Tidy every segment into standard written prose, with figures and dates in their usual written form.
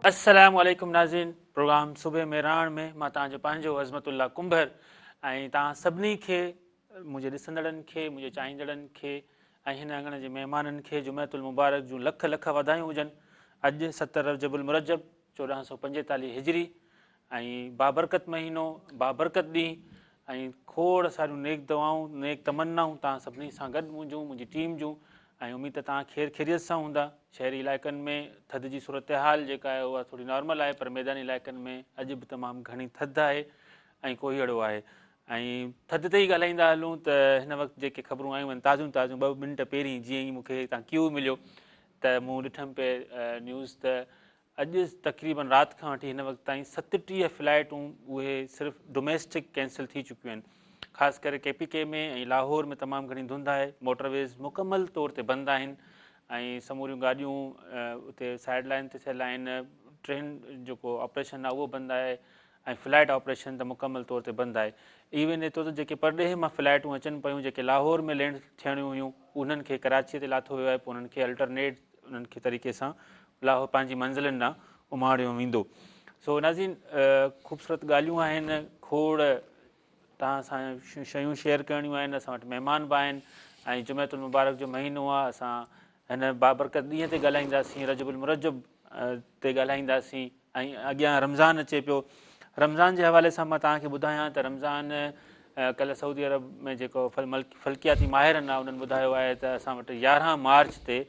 السلام عليڪم ناظرين پروگرام صبح مهراڻ ۾ مان توهان جو پنهنجو عظمت الله ڪنڀر ۽ توهان سڀني کي منهنجي ڏسندڙن کي منهنجي چاهيندڙن کي ۽ هن اڱڻ جي مهمانن کي جمعة المبارڪ جون لک لک واڌايون هجن. اڄ ست رجب المرجب 1445 هجري ۽ بابرڪت مهينو، بابرڪت ڏينهن ۽ کوڙ ساريون نيڪ دعائون، نيڪ تمنائون توهان سڀني سان گڏ منهنجون، منهنجي ٽيم جون ۽ اميد ته توهان خير خيريت سان هوندا. شهري علائقن ۾ ٿڌ جي صورتحال جيڪا آهي اها ٿوري نارمل آهي پر ميداني علائقن ۾ اڄ به تمام گهڻي ٿڌ آهي ۽ ڪوهيڙو آهي ۽ ٿڌ تي ئي ڳالهائيندا هلون ته هن وقت جيڪي خبرون آيون آهن تازيون تازيون ٻه منٽ پهرين جيئن ئي مون کي هتان ڪيو مليو ته مون ڏٺم پئي نيوز ته اڄ تقريبن رات کان وٺي هن وقت تائين 37 فلائيٽون اهي صرف ڊوميسٽڪ ڪينسل ٿي چڪيون آهن خاص ڪري ڪي پي ڪي ۾ ۽ لاهور ۾ تمام گهڻي ڌنڌ آهي موٽر ويز مڪمل طور تي بند آهن ۽ سموريون گاڏيون اتي سائيڊ لائن تي ٿيل آهن ٽرين جيڪو آپريشن آهي اهو بند آهي ۽ فلائيٽ آپريشن ته مڪمل طور تي بند آهي. ايون ايترو ته جيڪي پرڏيهه مان فلائيٽون اچن پيون جيڪي لاهور ۾ لينڊ ٿيڻيون هيون انهن کي ڪراچيء تي لاٿو ويو آهي پوء انهن کي الٽرنيٽ انهن کي طريقي سان لاهور پنهنجي منزلن ڏانهن اماڻيو ويندو. سو ناظرين خوبصورت ڳالهيون آهن کوڙ توهان سان شيون شيئر ڪرڻيون آهن اسان وٽ مهمان به آهن ۽ جمعة المبارڪ جو مهينو آهي اسان هن بابرڪت ڏينهن تي ڳالهائينداسين رجب المرجب تي ڳالهائينداسين ۽ اڳيان رمضان اچي پيو رمضان جي حوالي سان مان توهان کي ٻڌايان ته رمضان ڪلهه سعودي عرب ۾ جيڪو فلڪياتي ماهرن آهي انهن ٻڌايو آهي ته اسان وٽ 11 مارچ تي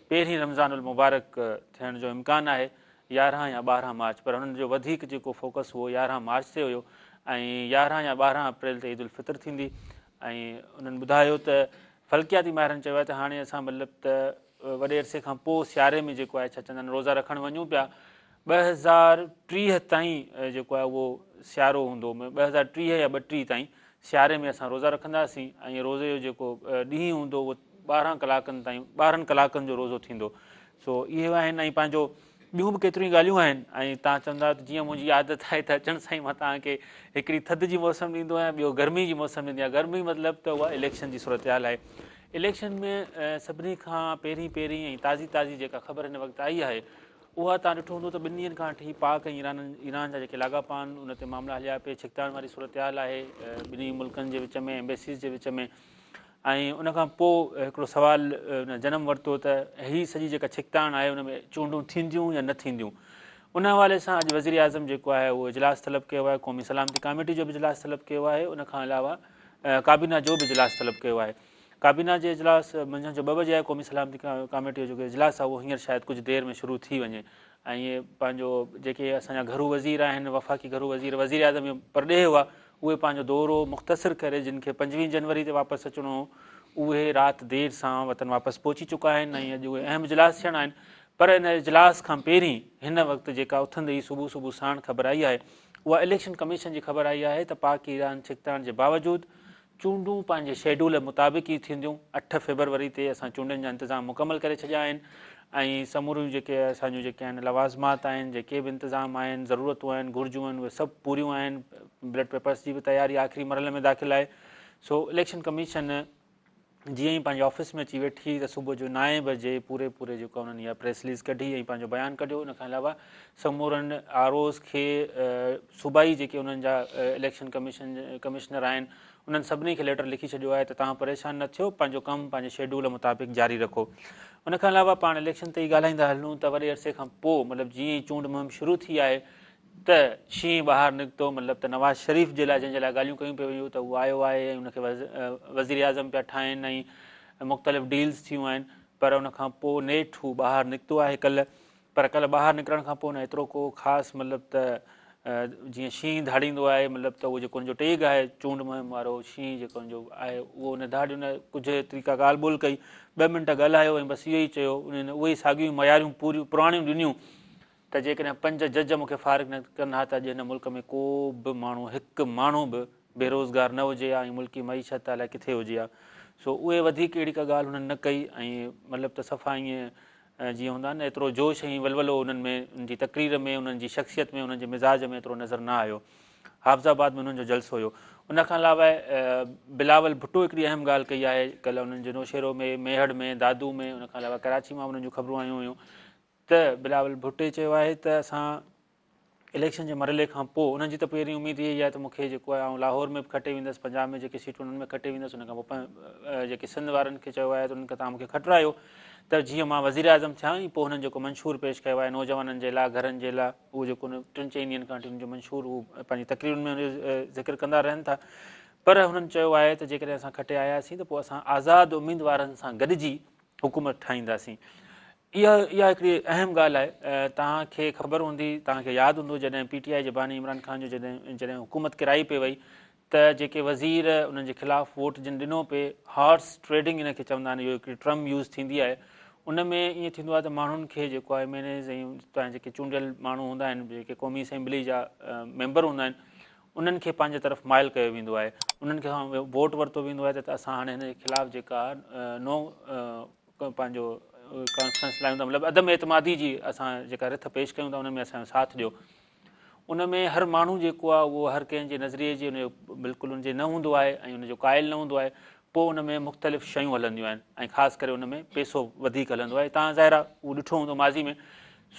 پهرين رمضان المبارڪ ٿيڻ جو امڪان آهي 11 يا 12 مارچ پر انهن جو وڌيڪ جيڪو فوڪس هو 11 مارچ تي هيو ۽ 11 يا 12 اپريل تي عيد الفطر ٿيندي ۽ انهن ٻڌايو ته فلڪياتي ماهرن چيو آهي ته هاڻي اسان مطلب ته وڏي عرصي کان پوء سياري ۾ جيڪو آهي ڇا چوندا آهن روزا رکڻ وڃون پيا 2030 تائين جيڪو آهي اهو سيارو هوندو 2030 يا 32 تائين سياري ۾ اسان روزا رکنداسين ۽ روزي جو جيڪو ڏينهن هوندو اهو 12 ڪلاڪن تائين 12 ڪلاڪن جو روزو ٿيندو سو اهي آهن ۽ پنهنجو ٻيون به ڪيتريون ئي ڳالهيون آهن ۽ توهان چوندا ته جيئن منهنجي عادت آهي ته اچڻ سان ئي مان توهان کي هڪڙي ٿڌ جي موسم ڏيندو آهيان ٻيو گرمي جي موسم ڏيندو آهيان گرمي مطلب ته اها اليڪشن جي صورتحال آهي اليڪشن ۾ سڀني کان پهرين پهرين ۽ تازي تازي جيڪا خبر هن وقت آئي آهي اها توهان ڏٺو هوندو ته ٻن ڏينهن کان وٺي پاڪ ۽ ايران ايران جا جيڪي لاڳاپا آهن ان تي معاملا هليا پئي ڇڪتاڻ واري صورتحال آهي ٻنهي ملڪن جي وچ ۾ ايمبيسيز جي وچ ۾ ۽ ان کان پوء هڪڙو سوال جنم ورتو ته هي سڄي جيڪا ڇڪتاڻ آهي ان ۾ چونڊون ٿينديون يا نه ٿينديون ان حوالي سان اڄ وزيراعظم جيڪو آهي اهو اجلاس طلب ڪيو آهي قومي سلامتي ڪاميٽي جو به اجلاس طلب ڪيو آهي ان کان علاوه ڪابينا جو به اجلاس طلب ڪيو آهي ڪابينا جي اجلاس منجهند جو 2 بجي آهي قومي سلامتي ڪاميٽي جو جيڪو اجلاس آهي اهو هينئر شايد ڪجهه دير ۾ شروع ٿي وڃي ۽ پنهنجو جيڪي اسان جا گهرو وزير آهن وفاقي گهرو وزير وزيراعظم پرڏيهه هئا اهي پنهنجو دورو مختصر ڪري جن کي 25 جنوري تي واپس اچڻو هو اهي رات دير سان وطن واپس پهچي چڪا آهن ۽ اڄ اهي اهم اجلاس ٿيڻا آهن پر ان اجلاس کان پهرين هن وقت جيڪا اٿندي ئي صبح صبح ساڻ خبر آئي آهي اها اليڪشن ڪميشن جي خبر آئي آهي ته پاڪ ايران ڇڪتاڻ جي باوجود چونڊون پنهنجي شيڊول مطابق ئي ٿينديون، 8 فيبروري تي اسان چونڊن جا انتظام مڪمل ڪري ڇڏيا آهن ۽ سموريون جيڪي اسان جون جيڪي آهن لوازمات آهن جيڪي به انتظام آهن ضرورتون آهن گهرجون آهن اهي سڀ پوريون آهن بيلٽ پيپرز جي به تياري آخري مرحلي ۾ داخل آهي سو اليڪشن ڪميشن جيئن ئي پنهنجي آفيس ۾ اچي ويٺي ته صبح جو نائين بجي پوري پوري جيڪو انهن اها پريس رليز ڪڍي ۽ پنهنجو بيان ڪڍيو ان کان علاوه سمورن آر اوز کي صوبائي جيڪي انهن جا اليڪشن ڪميشن ڪمشنر آهن انهن سڀني کي ليٽر لکي ڇڏيو آهي ته توهان پريشان نه ٿيو پنهنجو ڪم پنهنجي شيڊول مطابق جاري رکو ان کان علاوه پاڻ اليڪشن تي ئي ڳالهائيندا هلون ته وڏي عرصي کان پوء مطلب جيئن ئي چونڊ مهم شروع ٿي آهي ته شينهن ٻاهر نڪتو مطلب ته نواز شريف جي لاء جنهن جي لاء ڳالهيون ڪيون پئي ويون ته هو آيو آهي ۽ ان کي وزيراعظم پيا ٺاهين ۽ مختلف ڊيلز ٿيون آهن پر ان کان پوء نيٺ هو ٻاهر نڪتو آهي ڪلهه پر ڪلهه ٻاهر نڪرڻ کان پوء نه ايترو ڪو خاص مطلب ته جيئن شينهن ڌاڙيندو آهي مطلب ته اهو جيڪو ان جو ٽيگ آهي چونڊ مهم وارو شينهن جيڪو ان جو آهي اهو نه ڌاڙيو نه ڪجهه ايتري ڪا ڳالهه ٻولهه ڪئي 2 منٽ ڳالهايو ۽ بس اهو ئي چيو انهن اهي ئي ساڳيون معياريون پوريون پراڻيون ڏنيون ته جيڪڏهن پنج جج مون کي فارغ نه ڪن ها ته اڄ هن ملڪ ۾ ڪو به ماڻهو هڪ ماڻهو به بيروزگار نه هجي ها ۽ ملڪي معيشت الائي ڪٿي هجي ها سو اهي وڌيڪ اهڙي ڪا ڳالهه هنن نه ڪئي ۽ مطلب ته صفا ائين جيئن هوندا آهن نه ايترو جوش ۽ ولولو انهن ۾ انهن جي تقرير ۾ انهن جي شخصيت ۾ انهن جي مزاج ۾ ايترو نظر نه آيو. حافظ آباد ۾ انهن جو جلسو هيو. ان کان علاوه بلاول ڀٽو هڪڙي اهم ڳالهه ڪئي آهي ڪلهه انهن جي نوشهرو ۾ ميهڙ ۾ دادو ۾ ان کان علاوه ڪراچي مان به انهن جون خبرون آيون هيون. ته بلاول ڀٽي چيو آهي ته اسان اليڪشن جي مرحلي کان پوء انهن جي ته پهرين اميد اها ئي آهي ته مون کي جيڪو آهي آئون لاهور ۾ به کٽي ويندس، پنجاب ۾ جيڪي سيٽون انهن ۾ کٽي ويندس، ان کان پوء جيڪي سنڌ وارن کي چيو آهي ته انهن کي توهان مون کي کٽرايو ته جيئن مان وزيراعظم ٿيان ۽ پوء هنن جيڪو منشور پيش ڪيو آهي نوجوانن جي لاء گهرن جي لاء اهو جيڪو ان ٽن چئن ڏينهن کان وٺي ان جو منشور هو پنهنجي تقريرن ۾ ان جو ذڪر ڪندا رهن ٿا پر هنن چيو آهي ته جيڪڏهن اسان کٽي آياسين ته پوء اسان آزاد اميدوارن سان گڏجي حڪومت ٺاهينداسين. اها اها هڪڙي اهم ڳالهه آهي. توهان کي خبر هوندي، توهان کي ياد هوندو جڏهن پي ٽي آء جي باني عمران خان جو جڏهن جڏهن حڪومت ڪرائي پئي وئي ته جيڪي وزير انهن جي خلاف ووٽ جن ڏنو پئي، هارس ٽريڊنگ ان کي چوندا آهن، اهو هڪڙي ٽرم يوز ٿيندي آهي، ان ۾ ائين ٿيندو آهي ته ماڻهن کي جيڪو آهي ايم اين ايز ۽ توهان جيڪي چونڊيل ماڻهو هوندا آهن جيڪي قومي اسيمبلي جا ميمبر هوندا آهن انهن کي پنهنجي طرف مائل ڪيو ويندو آهي، انهن کان ووٽ ورتو ويندو آهي ته اسان هاڻي هن جي خلاف جيڪا نو پنهنجو ڪانفرنس لايون ٿا مطلب عدم اعتمادي جي اسان جيڪا رٿ پيش ڪيون ٿا ان ۾ اسان جو ساٿ ڏيو. ان ۾ هر ماڻهو جيڪو آهي اهو هر ڪنهن جي نظريي جي ان جو بلڪل ان جي نه هوندو آهي ۽ ان جو قائل نه هوندو آهي پوء ان ۾ مختلف شيون هلنديون آهن ۽ خاص ڪري ان ۾ پيسو وڌيڪ هلندو آهي تان ظاهر آهي اهو ڏٺو هوندو ماضي ۾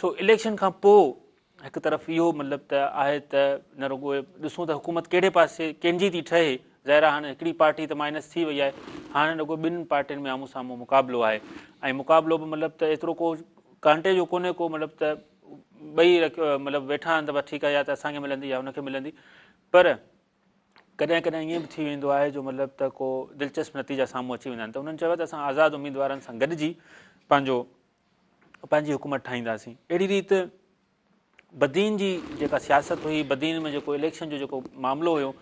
سو اليڪشن کان پوء هڪ طرف اهو مطلب ته آهي ته نه رڳو ڏسون ته حڪومت ڪهڙي پاسي ڪنهن جي ٿي ٺهي، ظاهر آهي هاڻي هڪڙي پارٽي ته مائنس ٿي وئي آهي، هاڻي رڳو ٻن پارٽين ۾ آمهون سامهون مقابلو آهي ۽ مقابلو به مطلب ته ايترو ڪو ڪانٽي جو ڪونهي ڪو مطلب ته ٻئي مطلب ويٺا آهن ته بس ٺيڪ آهي يا ته اسان کي ملندي يا هن کي ملندي پر ڪڏهن ڪڏهن ائين به ٿي ويندو آهي جو مطلب ته ڪو دلچسپ نتيجا سامهون اچي ويندا آهن ته انهن چيو ته اسان آزاد اميدوارن سان گڏجي پنهنجو پنهنجي حڪومت ٺاهينداسين. اهڙي ريت بدين جي جيڪا سياست هئي، بدين ۾ جيڪو اليڪشن جو جيڪو معاملو هيو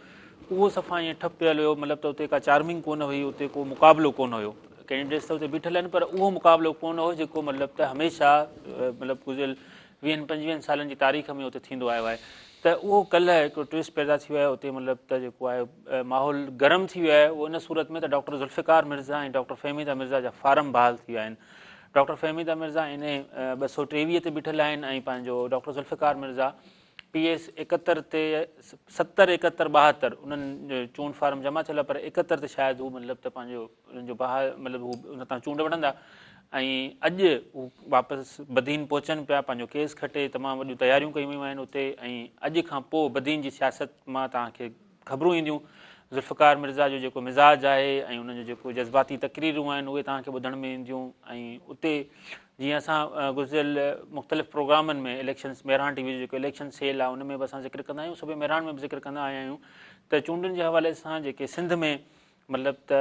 اهو صفا ائين ٺپ پيل هيو، مطلب ته اتي ڪا چارمنگ ڪونه هئي، اتي ڪو مقابلو ڪونه هيو. ڪينڊيڊيٽس ته اتي بيٺل آهن پر اهو مقابلو ڪونه هو جيڪو مطلب ته هميشه مطلب گذريل ويهن پنجويهن سالن جي تاريخ ۾ اتي ٿيندو آيو آهي ته اهو ڪلهه هڪڙو ٽوئسٽ پيدا ٿي ويو آهي اتي مطلب ته جيڪو آهي ماحول گرم ٿي ويو آهي اهو ان صورت ۾ ته ڊاڪٽر ذوالفقار مرزا ۽ ڊاڪٽر فهميده مرزا جا فارم بحال ٿي ويا آهن. Doctor Fahmida Mirza N A 223 تي بيٺل آهن ۽ پنهنجو doctor Zulfiqar Mirza P S 71 تي 70 71 72 انهن جو چونڊ فارم جمع ٿيل آهي پر 71 تي شايد هو مطلب ته پنهنجو انهن جو بها مطلب هو ان تان چونڊ وڙهندا ۽ اڄ هو واپس بدين پهچن پيا پنهنجو ڪيس کٽي تمام وڏيون تياريون ڪيون ويون آهن اتي ۽ اڄ کان پوء بدين جي سياست مان توهان کي خبرون اينديون. ذوالفقار مرزا جو جيڪو مزاج آهي ۽ ان جو جيڪو جذباتي تقريرون آهن اهي توهان کي ٻڌڻ ۾ اينديون ۽ اتي جيئن اسان گذريل مختلف پروگرامن ۾ اليڪشن مهراڻ ٽي وي جو جيڪو اليڪشن سيل آهي ان ۾ به اسان ذڪر ڪندا آهيون صبح مهراڻ ۾ به ذڪر ڪندا آيا آهيون ته چونڊن جي حوالي سان جيڪي سنڌ ۾ مطلب ته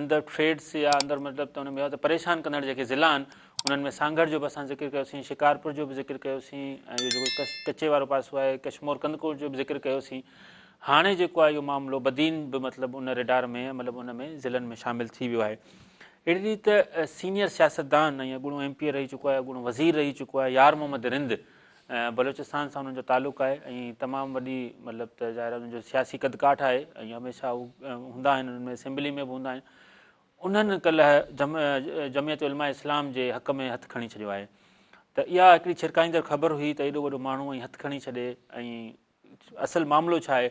اندر ٽريڊس يا اندر مطلب ته ان ۾ ته پريشان ڪندڙ جيڪي ضلعا آهن انهن ۾ سانگهڙ جو به اسان ذڪر ڪيوسين شڪارپور جو به ذڪر ڪيوسين ۽ اهو جيڪو ڪچي وارو پاسو آهي ڪشمور ڪنڌڪوٽ جو به ذڪر ڪيوسين هاڻي جيڪو آهي اهو معاملو بدين به مطلب ان ريڊار ۾ مطلب ان ۾ ضلعن ۾ شامل ٿي ويو آهي اهڙي ريت سينيئر سياستدان ۽ اڳوڻو ايم پي اي رهي چڪو آهي اڳوڻو وزير رهي چڪو آهي يار محمد رند بلوچستان سان انهن جو تعلق آهي ۽ تمام وڏي مطلب ته ظاهر آهي انهن جو سياسي قد ڪاٺ آهي ۽ هميشه هو هوندا آهن انهن ۾ اسيمبلي ۾ به هوندا آهن انهن ڪلهه جمعيت علماء اسلام جي حق ۾ هٿ کڻي ڇڏيو آهي ته اها هڪڙي ڇرڪائيندڙ خبر هئي ته ايڏو وڏو ماڻهو ۽ هٿ کڻي ڇڏي ۽ اصل معاملو ڇا آهي؟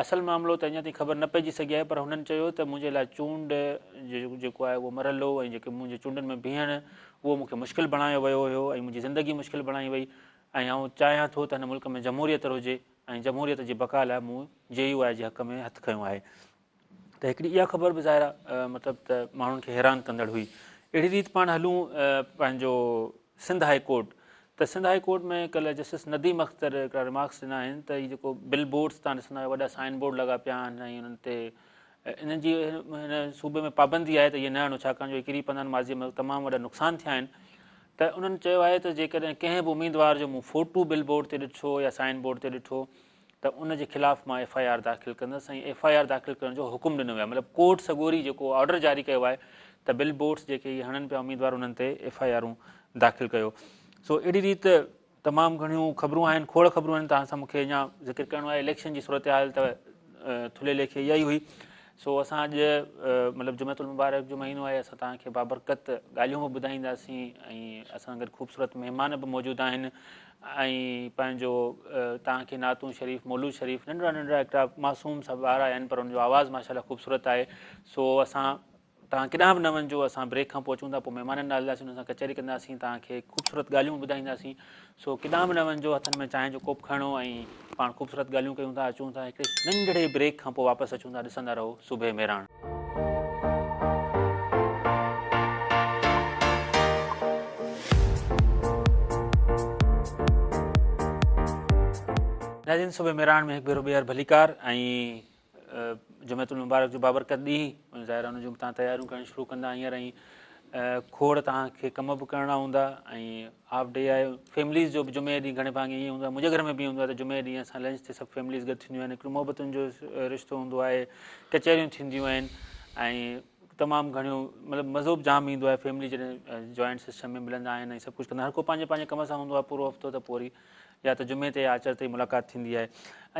اصل معاملو ته اڃا تائين خبر نه پئجي سگهي آهي پر هنن چيو ته منهنجي لاء چونڊ جيڪو آهي اهو مرحلو ۽ جيڪي منهنجي چونڊن ۾ بيهڻ اهو مون کي مشڪل بڻايو ويو هيو ۽ منهنجي زندگي مشڪل بڻائي وئي ۽ آئون چاهيان ٿو ته هن ملڪ ۾ جمهوريت هجي ۽ جمهوريت جي بقا لاء مون جي يو آء جي حق ۾ هٿ کنيو آهي. ته هڪڙي اها خبر به ظاهر آهي مطلب ته ماڻهن کي حيران ڪندڙ هئي. اهڙي ريت پاڻ هلون پنهنجو سنڌ هاء ڪورٽ ته سنڌ هاء ڪورٽ ۾ ڪلهه جسٽس نديم اختر هڪڙا ريمارڪس ڏنا آهن ته هي جيڪو بل بورڊس تان ڏسندا آهيو وڏا سائن بورڊ لڳا پيا آهن ۽ انهن تي انهن جي هن صوبي ۾ پابندي آهي ته اهي نه هڻو ڇاڪاڻ جو اهي ڪري پوندا آهن ماضي ۾ تمام وڏا نقصان ٿيا آهن ته انهن چيو آهي ته جيڪڏهن ڪنهن به اميدوار جو مون فوٽو بل بورڊ تي ڏٺو يا سائن بورڊ تي ڏٺو ته ان جي خلاف مان ايف I R داخل ڪندس ۽ ايف I R داخل ڪرڻ جو حڪم ڏنو ويو آهي مطلب ڪورٽ سڳوري جيڪو آرڊر جاري ڪيو آهي ته بل بورڊس جيڪي اهي هڻن پيا اميدوار انهن تي ايف I آرون داخل ڪيو سو اهڙي ريت تمام گهڻيون خبرون آهن کوڙ خبرون آهن توهان سان مونکي اڃا ذڪر ڪرڻو آهي اليڪشن جي صورتحال ته ٿلهي ليکي اها ئي هئي سو اسان اڄ مطلب جمعة المبارڪ جو مهينو آهي اسان توهان کي بابرڪت ڳالهيون به ٻڌائينداسين ۽ اسان گڏ خوبصورت مهمان به موجود آهن ۽ پنهنجو توهان کي نعتون شريف مولود شريف ننڍڙا ننڍڙا هڪڙا معصوم سا ٻار آيا آهن پر ان جو آواز ماشاءالله خوبصورت آهي سو اسان توهان ڪيڏانهن به نه وڃجو، اسان بريڪ کان پوء اچون ٿا، پوء مهمانن ڏانهن هلنداسين، انهن سان ڪچهري ڪنداسين، توهان کي خوبصورت ڳالهيون ٻڌائينداسين، سو ڪيڏانهن به نه وڃجو، هٿن ۾ چانهه جو ڪوپ کڻو ۽ پاڻ خوبصورت ڳالهيون ڪيون ٿا، اچون ٿا هڪڙي ننڍڙي بريڪ کان پوء واپس اچون ٿا، ڏسندا رهو صبح مهراڻ. ناظرين صبح مهراڻ ۾ هڪ ڀيرو ٻيهر ڀليڪار ۽ جمعة المبارڪ جو بابرڪت ڏينهن ظاهر آهي ان جون توهان تياريون ڪرڻ شروع ڪندا هينئر ۽ کوڙ توهان کي ڪم به ڪرڻا هوندا ۽ هاف ڊي آهي فيمليز جو به جمعي ڏينهن گهڻي ڀاڱي ائين هوندو آهي منهنجي گهر ۾ به هوندو آهي ته جمعي ڏينهن اسان لنچ تي سڀ فيمليز گڏ ٿينديون آهن هڪڙو محبتن جو رشتو هوندو آهي ڪچهريون ٿينديون آهن ۽ تمام گهڻيون مطلب مزو به جام ايندو آهي فيملي جڏهن جوائنٽ سسٽم ۾ ملندا آهن ۽ سڀ ڪجهه ڪندا هر ڪو پنهنجي پنهنجي ڪم سان هوندو آهي پورو هفتو ته پوء وري يا ته جمعي تي يا آچر تي ئي ملاقات ٿيندي آهي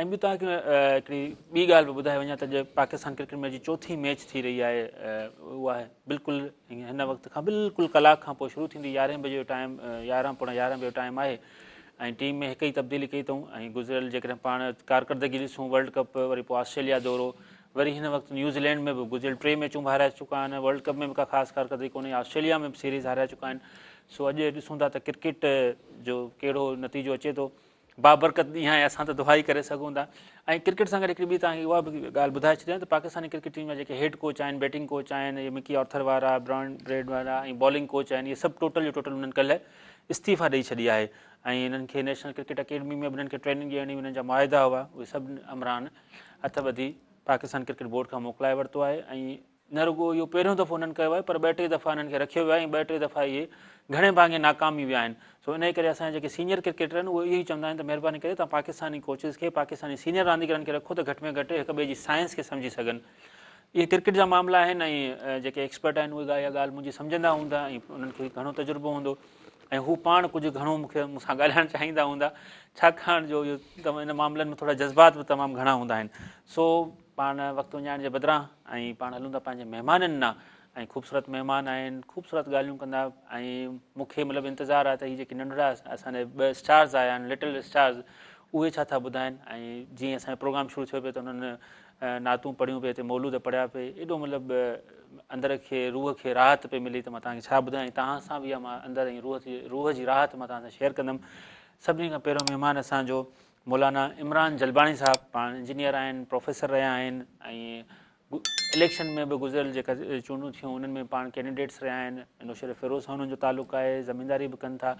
۽ ٻيو توهان کي هڪڙي ٻي ڳالهه به ٻڌائي وڃان ته اڄ پاڪستان ڪرڪيٽ ميچ جي چوٿين ميچ ٿي رهي آهي اها بلڪل هن وقت کان بلڪل ڪلاڪ کان پوء شروع ٿيندي يارهين بجي جو ٽائيم يارهن پوڻا يارهن بجي جو ٽائيم آهي ۽ ٽيم ۾ هڪ ئي تبديلي ڪئي اٿئون ۽ گذريل جيڪڏهن پاڻ ڪارڪردگي ڏسون ورلڊ ڪپ وري پوء آسٽريليا دورو وري هن وقت نيوزيلينڊ ۾ به گذريل ٽي ميچون به هارائي چڪا آهن ورلڊ ڪپ ۾ به ڪا خاص ڪارڪردگي ڪونهي آسٽريليا ۾ به سيريز هارائي چڪا آهن سو اڄ ڏسون ٿا ته ڪرڪيٽ جو ڪهڙو نتيجو اچي ٿو. بابرڪت ڏينهن آهي اسان ته دعا ئي ڪري سگهون ٿا ۽ ڪرڪيٽ سان گڏ هڪڙي ٻي توهان کي اها به ڳالهه ٻڌائي ڇڏيان ته پاڪستاني ڪرڪيٽ ٽيم جا جيڪي هيڊ ڪوچ آهن بيٽنگ ڪوچ آهن اهي مڪي آرٿر وارا بران بريڊ وارا ۽ بالنگ ڪوچ آهن اهي سڀ ٽوٽل جو ٽوٽل انهن ڪلهه استعيفا ڏئي ڇڏي آهي ۽ انهن کي نيشنل ڪرڪيٽ اڪيڊمي ۾ به انهن کي ٽريننگ ڏيڻي انهن جا معاهدا هئا اهي سڀ عمران هٿ ٻڌي پاڪستان ڪرڪيٽ بورڊ کان موڪلائي ورتو آهي ۽ نه رڳو اهو پهريون دفعو انهن ڪيو آهي پر ٻه ٽي دفعا انهن کي رکيو ويو آهي ۽ ٻه ٽي دفعا اهي گهڻي ڀاڱي ناڪام ئي ويا آهن سو انهي ڪري اسان جا جيڪي سينيئر ڪرڪيٽر آهن اهي اهو ئي چوندا آهن ته مهرباني ڪري توهان پاڪستاني ڪوچز کي پاڪستاني سينيئر رانديگرن کي رکو ته گهٽ ۾ گهٽ هڪ ٻئي جي سائنس کي سمجهي سگهن اهي ڪرڪيٽ جا معاملا آهن ۽ جيڪي ايڪسپرٽ آهن اهي اها ڳالهه منهنجي سمجهندا هوندا ۽ انهن کي گهڻو تجربو هوندو ۽ هو پاڻ ڪجهه گهڻو مون کي مون سان ڳالهائڻ چاهيندا هوندا ڇاڪاڻ جو اهو ان معاملن ۾ ٿورا جذبات به تمام گهڻا هوندا آهن سو پاڻ وقت وڃائڻ جي بدران ۽ پاڻ هلون ٿا پنهنجي مهمانن ڏانهن ۽ خوبصورت مهمان آهن خوبصورت ڳالهيون ڪندا ۽ مون کي مطلب انتظار آهي ته هي جيڪي ننڍڙا اسان جا ٻه اسٽارز آيا آهن لٽل اسٽارز اهي ڇا ٿا ٻڌائن ۽ جيئن اسان جو پروگرام شروع ٿيو پئي ته انهن نعتون پڙهيون پئي هتي مولود پڙهيا پئي ايڏو مطلب اندر کي روح کي راحت پئي ملي ته مان توهان کي ڇا ٻڌايان ۽ توهان سان به اها مان اندر ۽ روح جي روح جي راحت مان توهان سان شيئر ڪندم سڀني کان پهريون مهمان اسان جو مولانا عمران جلباڻي صاحب پاڻ انجنيئر آهن، پروفيسر رهيا آهن ۽ اليڪشن ۾ به گذريل جيڪا چونڊون ٿيون انهن ۾ پاڻ ڪينڊيڊيٽس رهيا آهن، نوشهري فيروز سان انهن جو تعلق آهي، زمينداري به ڪن ٿا.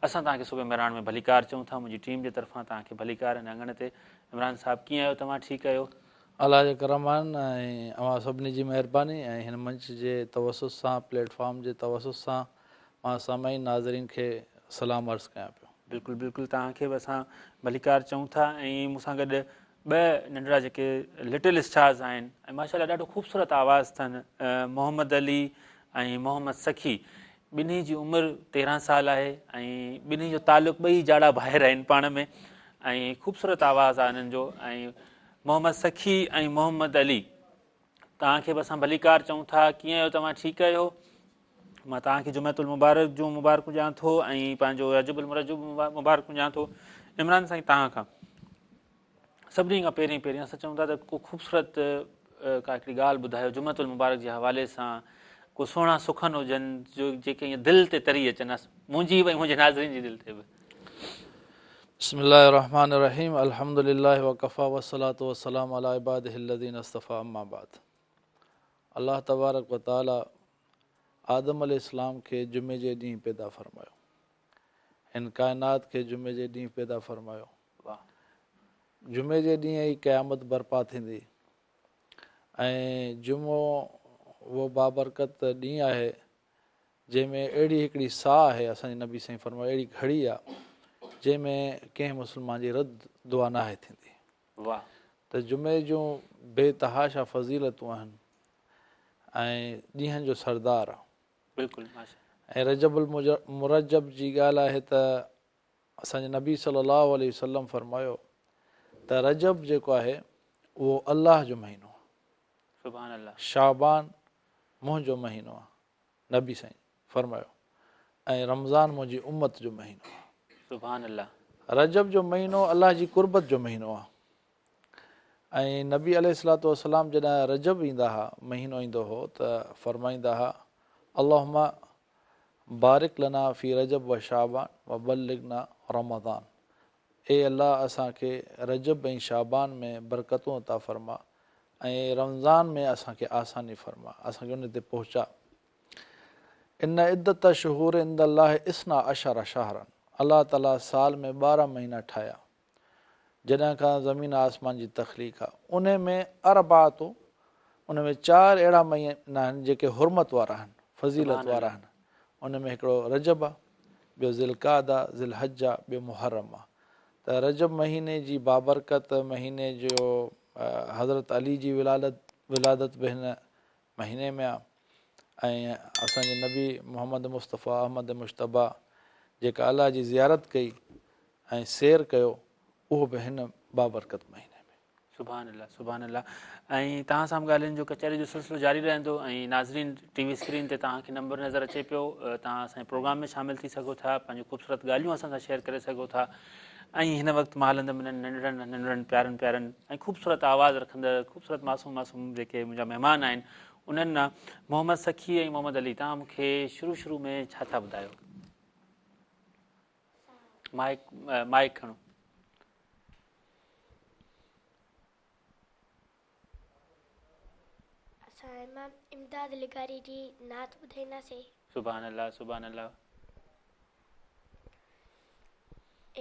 اسان توهان کي صبح مهراڻ ۾ ڀليڪار چئون ٿا، منهنجي ٽيم جي طرفان توهان کي ڀليڪار هن اڱڻ تي. عمران صاحب ڪيئن آهيو توهان ٺيڪ آهيو؟ الله جو ڪرم آهن ۽ اوهان سڀني جي مهرباني ۽ هن منچ جي توسط سان پليٽ فارم جي توسط سان مان سامعين ناظرين کي سلام عرض ڪيان پيو. بلڪل بلڪل توهان کي به اسان ڀليڪار چئون ٿا ۽ مون سان گڏ ٻه ننڍڙا جيڪي لٽل اسٽارز آهن ۽ ماشاءالله ڏاڍو خوبصورت آواز اٿن محمد علي ۽ محمد سخي ٻنهي جي عمر 13 سال آهي ۽ ٻنهي جو تعلق ٻئي جاڙا ڀائر آهن پاڻ ۾ ۽ خوبصورت آواز آهي انهن جو ۽ محمد سخي ۽ محمد علي توهان کي به اسان ڀليڪار چئون ٿا ڪيئن آهيو توهان ٺيڪ آهيو مان توهان کي جمعة المبارڪ جون مبارڪون ڏيان ٿو ۽ پنهنجو رجب المرجب مبارڪون ڏيان ٿو عمران سائين توهان کان سڀني کان پهرين پهرين اسان چئون ٿا ته ڪو خوبصورت ڪا هڪڙي ڳالهه ٻڌايو جمعة المبارڪ جي حوالي سان ڪو سهڻا سخن هجن جو جيڪي ائين دل تي تري اچن منهنجي به ۽ منهنجي ناظرين جي دل تي به بسم الله الرحمن الرحيم الحمد لله وڪفا والصلاة والسلام علي عباده الذين اصطفي اما بعد الله تبارڪ وتعالي آدم عليه السلام کي جمعي جي ڏينهن پيدا فرمايو هن ڪائنات کي جمعي جي ڏينهن پيدا فرمايو جمعي جي ڏينهن ئي قيامت برپا ٿيندي ۽ جمعو اهو بابرڪت ڏينهن آهي جنهن ۾ اهڙي هڪڙي ساعة آهي، اسان جي نبي سائين فرمايو اهڙي گهڙي آ جنهن ۾ ڪنهن مسلمان جي رد دعا ناهي ٿيندي. واه. ته جمعي جون بي تحاشا فضيلتون آهن ۽ ڏينهن جو سردار آ. بلڪل ماشاء. ۽ رجب المرجب جي ڳالهه آهي ته اسان جي نبي صلي الله عليه وسلم فرمايو ته رجب جيڪو آهي اهو الله جو مهينو آ. سبحان الله. شعبان منهنجو مهينو آ. نبي سائين فرمايو، ۽ رمضان منهنجي امت جو مهينو آهي. سبحان الله. رجب جو مهينو الله جي قربت جو مهينو آهي ۽ نبي عليه الصلوة والسلام جڏهن رجب ايندا ها، مهينو ايندو هو ته فرمائيندا ها، اللهم بارڪ لنا في رجب و شعبان و بلغنا رمضان اي الله اسان کي رجب ۽ شعبان ۾ برڪتون عطا فرما ۽ رمضان ۾ اسان کي آساني فرما، اسان کي ان تي پهچاء. ان عدة الشهور عند الله اثنا عشر شهرا الله تعالي سال ۾ 12 مهينا ٺاهيا. جڏهن کان زمين آسمان جي تخليق آ انهي ۾ اربعة ان ۾ چار اهڙا مهينا آهن جيڪي حرمت وارا آهن فضيلت وارا آهن ان ۾ هڪڙو رجب آ ٻيو ذوالقعد آ ذوالحج آ ٻيو محرم آ ته رجب مهيني جي بابرڪت مهيني جو حضرت علي جي ولادت ولادت به هن مهيني ۾ آ ۽ اسان جي نبي محمد مصطفيٰ احمد مجتبيٰ جيڪا الله جي زيارت ڪئي ۽ سير ڪيو اهو به هن بابرڪت مهيني ۾. سبحان الله سبحان الله ۽ توهان سان به ڳالهين جو ڪچهري جو سلسلو جاري رهندو ۽ ناظرين ٽي وي اسڪرين تي توهان کي نمبر نظر اچي پيو توهان اسان جي پروگرام ۾ شامل ٿي سگهو ٿا پنهنجون خوبصورت ڳالهيون اسان سان شيئر ڪري سگهو ٿا ۽ هن وقت مان هلندم انهن ننڍڙن ننڍڙن پيارن پيارن ۽ خوبصورت آواز رکندڙ خوبصورت معصوم معصوم جيڪي منهنجا مهمان آهن انهن ڏانهن محمد سخي ۽ محمد علي توهان مون کي شروع شروع ۾ ڇا ڇا ٻڌايو؟ مائڪ مائڪ کڻو. اسان امام امداد لغاري جي نعت ٻڌائينداسين. سبحان الله سبحان الله.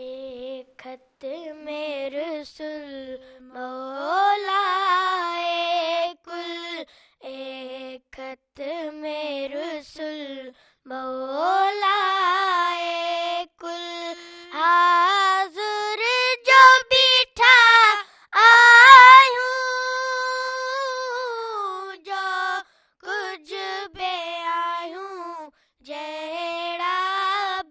اي ختم رسل مولاء ڪل اي ختم رسل مولاء ڪل حاضر جو بيٺا آهيون جو ڪجهه به آهيون جهڙا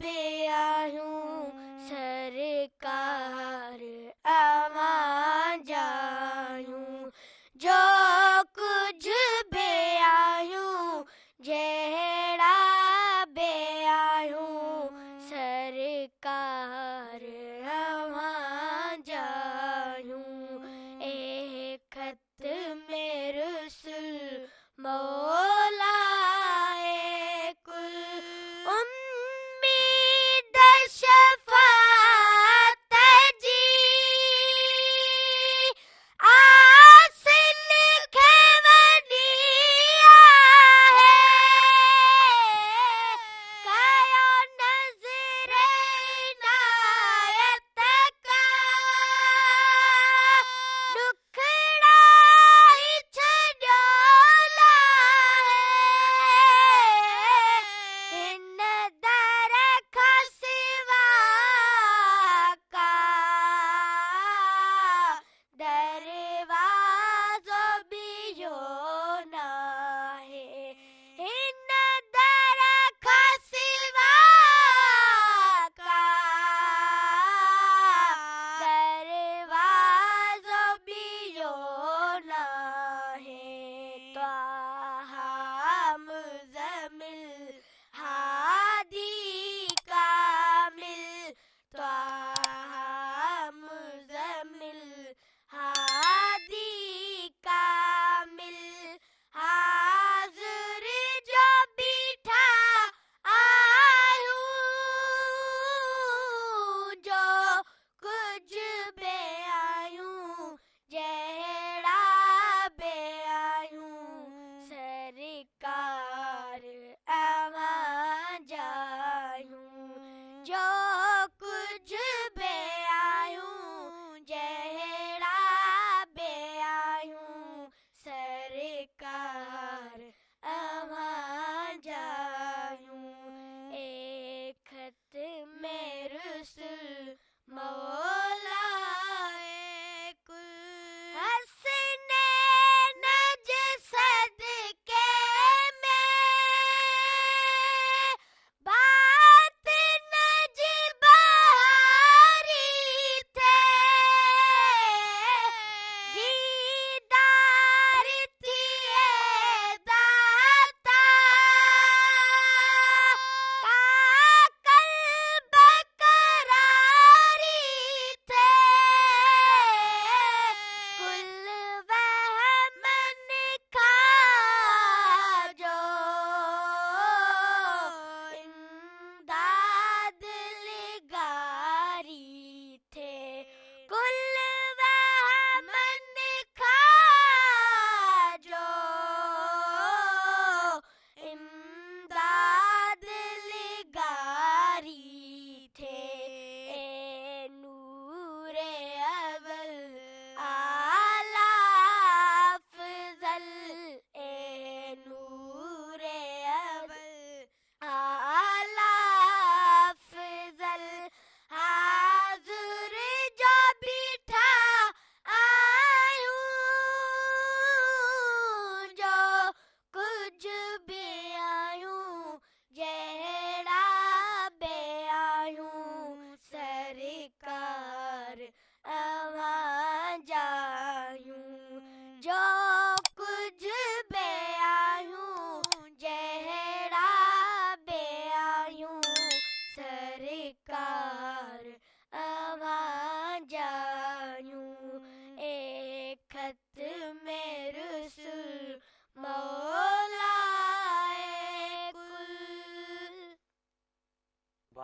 به آهيون سرڪار اوهان جا آهيون جو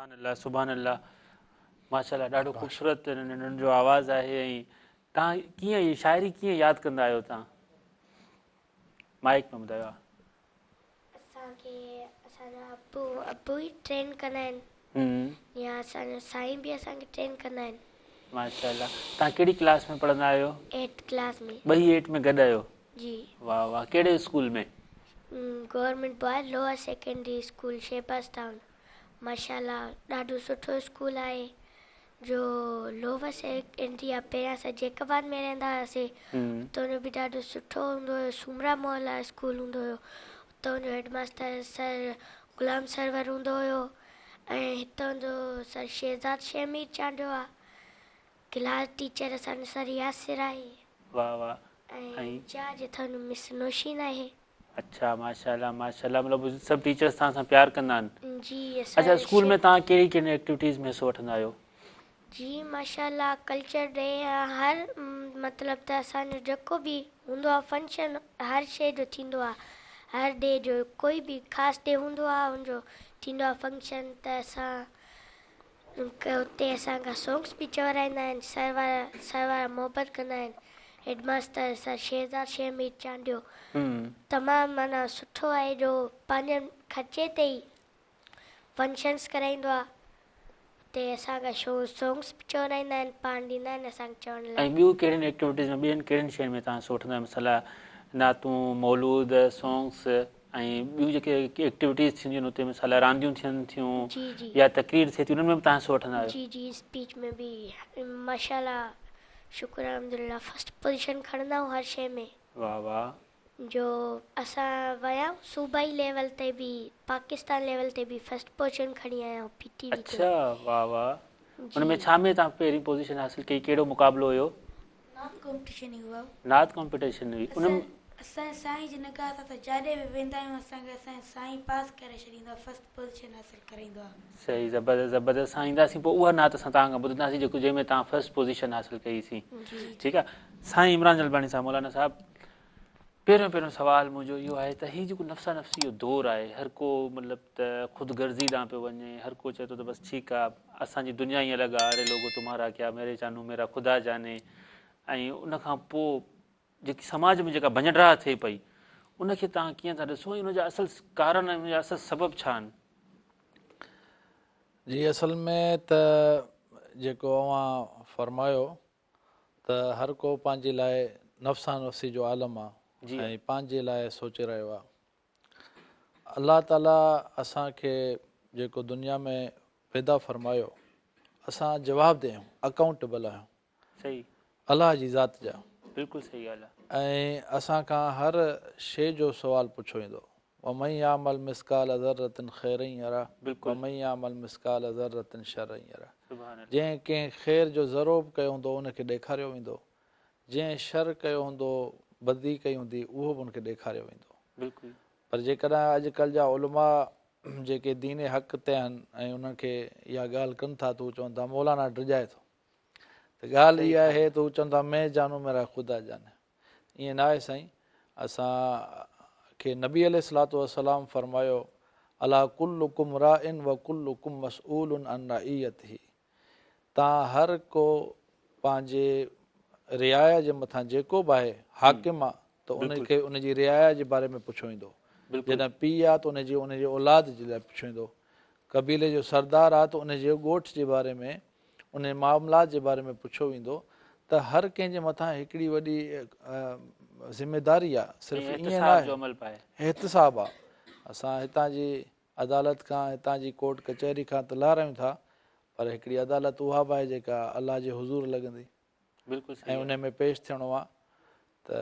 سبحان الله سبحان الله ماشاءالله ڏاڍو خوبصورت ننڍڙن جو آواز آهي ۽ توهان ڪيئن هي شاعري ڪيئن ياد ڪندا آهيو توهان مائيڪ ۾ ٻڌايو ها. اسان کي اسان جا ابو ابو ئي ٽرين ڪندا آهن يا اسان جا سائين به اسان کي ٽرين ڪندا آهن. ماشاءالله توهان ڪهڙي ڪلاس ۾ پڙهندا آهيو؟ Eight class ۾. ٻئي ايٽ ۾ گڏ آهيو؟ جي. واه واه ڪهڙي school ۾؟ Government boy lower secondary school Shahbaz town ماشاءالله ڏاڍو سٺو اسڪول آهي جو لوور سيڪنڊري آ پهريان اسان جيڪب آباد ۾ رهندا هئاسي اتان جو به ڏاڍو سٺو هوندو هيو سومرا محلا اسڪول هوندو هيو اتان جو هيڊ ماستر سر غلام سرور هوندو هيو ۽ هتان جو سر شهزاد شهمير چانڊيو آ ڪلاس ٽيچر اسان جو سر ياسر آهي. واه واه ۽ انچارج هتان جو مس نوشين آهي. اڇا ماشاءالله ماشاءالله مطلب سڀ ٽيچرس توهان سان پيار ڪندا آهن. جي اسان اڇا اسڪول ۾ توهان ڪهڙي ڪهڙين ايڪٽيوٽيز ۾ حصو وٺندا آهيو. جي ماشاءالله ڪلچر ڊي يا هر مطلب ته اسان جو جيڪو به هوندو آهي فنڪشن هر شي جو ٿيندو آهي هر ڊي جو ڪوئي به خاص ڊي هوندو آهي ان جو ٿيندو آهي فنڪشن ته اسان اتي اسان کان سونگس به چورائيندا آهن سر وارا سر وارا محبت ڪندا آهن هيڊ ماستر سر شهزاد شهمير چانڊيو تمام معنيٰ سٺو آهي جو پنهنجن خرچي تي ئي فنڪشنس ڪرائيندو آهي اتي اسان کان شو سونگس به چورائيندا آهن پاڻ ڏيندا آهن اسان کي چوڻ لاء. ۽ ٻيون ڪهڙين ايڪٽيوٽيز ۾ ٻين ڪهڙين شين ۾ توهان حصو وٺندا آهيو مثلا نعتون مولود سونگس ۽ ٻيون جيڪي ايڪٽيوٽيز ٿينديون آهن اتي مثال رانديون ٿين ٿيون جي جي يا تقرير ٿئي ٿي انهن ۾ به توهان حصو وٺندا آهيو؟ جي جي اسپيچ ۾ به ماشاءالله شڪر الحمدلله فرسٽ پوزيشن کڻندا آهيون هر شئي ۾. واه واه. جو اسان ويا آهيون صوبائي ليول تي به پاڪستان ليول تي به فرسٽ پوزيشن کڻي آيا آهيون پي ٽي وي تي. اڇا واه واه ان ۾ جي. ڇا ۾ توهان پهرين پوزيشن حاصل ڪئي ڪهڙو مقابلو هيو؟ نعت ڪامپٽيشن ئي هئا. نعت ڪامپٽيشن هئي ان. اسان اسان جي سائين جي نگاهه سان ته جاڏي به ويندا آهيون اسان کي اسان جو سائين پاس ڪري ڇڏيندو آهي فرسٽ پوزيشن حاصل ڪرائيندو آهي. صحيح زبردست زبردست اسان اينداسين پوء اها نعت اسان توهان کان ٻڌنداسين جيڪو جنهن ۾ توهان فرسٽ پوزيشن حاصل ڪئي سين ٺيڪ آهي سائين عمران جلباڻي صاحب مولانا صاحب پهريون پهريون سوال منهنجو اهو آهي ته هي جيڪو نفسا نفسي جو دور آهي هر ڪو مطلب ته خود غرضي ڏانهن پيو وڃي هر ڪو چئي ٿو ته بس ٺيڪ آهي اسان جي دنيا ئي الڳ آهي اري لوگو تمهارا ڪيا ميري جانو ميرا خدا جاني ۽ ان کان پوء جيڪي سماج ۾ جيڪا ڀڃ ڊاهه ٿئي پئي ان کي توهان ڪيئن ٿا ڏسو ۽ ان جا اصل ڪارڻ ۽ ان جا اصل سبب ڇا آهن؟ جي اصل ۾ ته جيڪو اوهان فرمايو ته هر ڪو پنهنجي لاء نفسا نفسي جو عالم آ ۽ پنهنجي لاء سوچي رهيو آ. الله تعالي اسان کي جيڪو دنيا ۾ پيدا فرمايو اسان جوابده آهيون، اڪائونٽيبل آهيون الله جي ذات جا. بلڪل صحيح ڳالهه آ. ۽ اسان کان هر شيء جو سوال پڇيو ويندو. ومن يعمل مثقال ذرة خيرا يره ومن يعمل مثقال ذرة شرا يره جنهن ڪنهن خير جو ذرو به ڪيو هوندو ان کي ڏيکاريو ويندو جنهن شر ڪيو هوندو بدي ڪئي هوندي اهو به ان کي ڏيکاريو ويندو پر جيڪڏهن اڄ ڪلهه جا علماء جيڪي دين حق تي آهن ۽ انهن کي اها ڳالهه ڪن ٿا ته هو چون ٿا مولانا ڊڄائي ٿو ته ڳالهه اها آهي ته هو چون ٿا مين جانون ميرا خدا جاني ائين ناهي سائين اسان کي نبي عليه الصلوة والسلام فرمايو الا ڪلڪم راع و ڪلڪم مسئول عن رعيته توهان هر ڪو پنهنجي رعايا جي مٿان جيڪو به آهي حاڪم آ ته ان کي ان جي رعايا جي باري ۾ پڇيو ويندو جڏهن پيء آ ته ان جي ان جي اولاد جي لاء پڇيو ويندو قبيلي جو سردار آ ته ان جي ڳوٺ جي باري ۾ انهن معاملات جي باري ۾ پڇيو ويندو ته هر ڪنهن جي مٿان هڪڙي وڏي ذميداري آ صرف ائين ناهي احتساب آ اسان هتان جي عدالت کان هتان جي ڪورٽ ڪچهري کان ته لهرايون ٿا پر هڪڙي عدالت اها به آهي جيڪا الله جي حضور لڳندي ۽ ان ۾ پيش ٿيڻو آ ته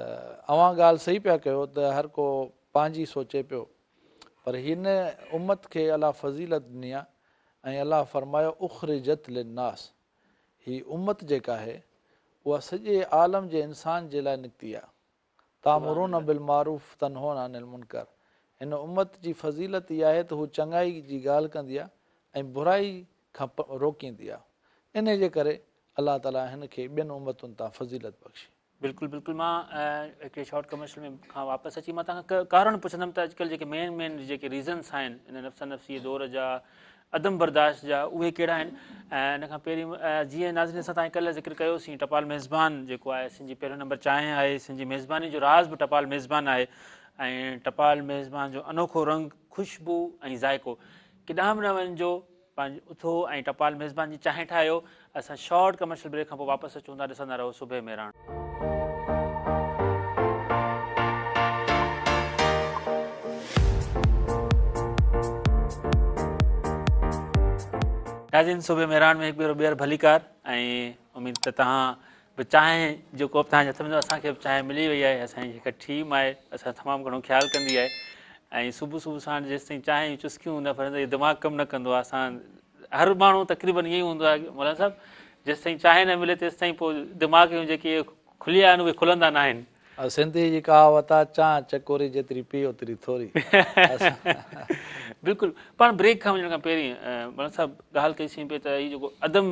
اوهان ڳالهه صحيح پيا ڪيو ته هر ڪو پنهنجي سوچي پيو پر هن امت کي الله فضيلت ڏني آ ۽ الله فرمايو اخرجت للناس هي امت جيڪا آهي اها سڄي عالم جي انسان جي لاء نڪتي آ تامرون بالمعروف تنهون عن المنڪر هن امت جي فضيلت اها آهي ته هو چڱائي جي ڳالهه ڪندي آ ۽ برائي کان روڪيندي آ انهي جي ڪري الله تعالي هن کي ٻين امتن تان فضيلت بخشي. بلڪل بلڪل مان هڪڙي شارٽ ڪمرشل ۾ کان واپس اچي مان توهان کان ڪارڻ پڇندم ته اڄڪلهه جيڪي مين مين جيڪي ريزنس آهن ان نفسا نفسي دور جا عدم برداشت جا اهي ڪهڙا آهن ۽ ان کان پهرين جيئن ناظرين اسان تان ڪلهه ذڪر ڪيوسين ٽپال ميزبان جيڪو آهي سنڌ جي پهريون نمبر چانهه آهي سنڌ جي ميزباني جو راز به ٽپال ميزبان آهي ۽ ٽپال ميزبان جو انوکو رنگ خوشبو ۽ ذائقو ڪيڏانهن به نه وڃجو پنهنجو اٿو ۽ ٽپال ميزبان جي چانهه ٺاهيو. اسان شارٽ ڪمرشل بريڪ کان پوء واپس اچون ٿا ڏسندا رهو صبح مهراڻ. ناظرين صبح مهراڻ ۾ هڪ ڀيرو ٻيهر ڀليڪار ۽ اميد ته توهان به چانهه جو ڪوپ توهان جي هٿ ۾ اسان کي به چانهه ملي وئي آهي اسان جي هڪ ٽيم آهي اسان تمام گهڻو خيال ڪندي آهي ۽ صبح صبح ساڻ جيستائين چانهه جون چسڪيون نه ڀرن ته دماغ ڪم نه ڪندو آهي اسان هر ماڻهو تقريبن ائين ئي هوندو آهي مولانا صاحب جيستائين چانهه نه ملي تيستائين پوء دماغ جون جيڪي کليا آهن اهي کلندا نه آهن. سنڌي جي ڪهاوت آهي چانهه چڪوري جيتري پي اوتري ٿوري. بلڪل پاڻ بريڪ کان وڃڻ کان پهرين مولانا صاحب ڳالهه ڪئي سين پئي ته هي جيڪو عدم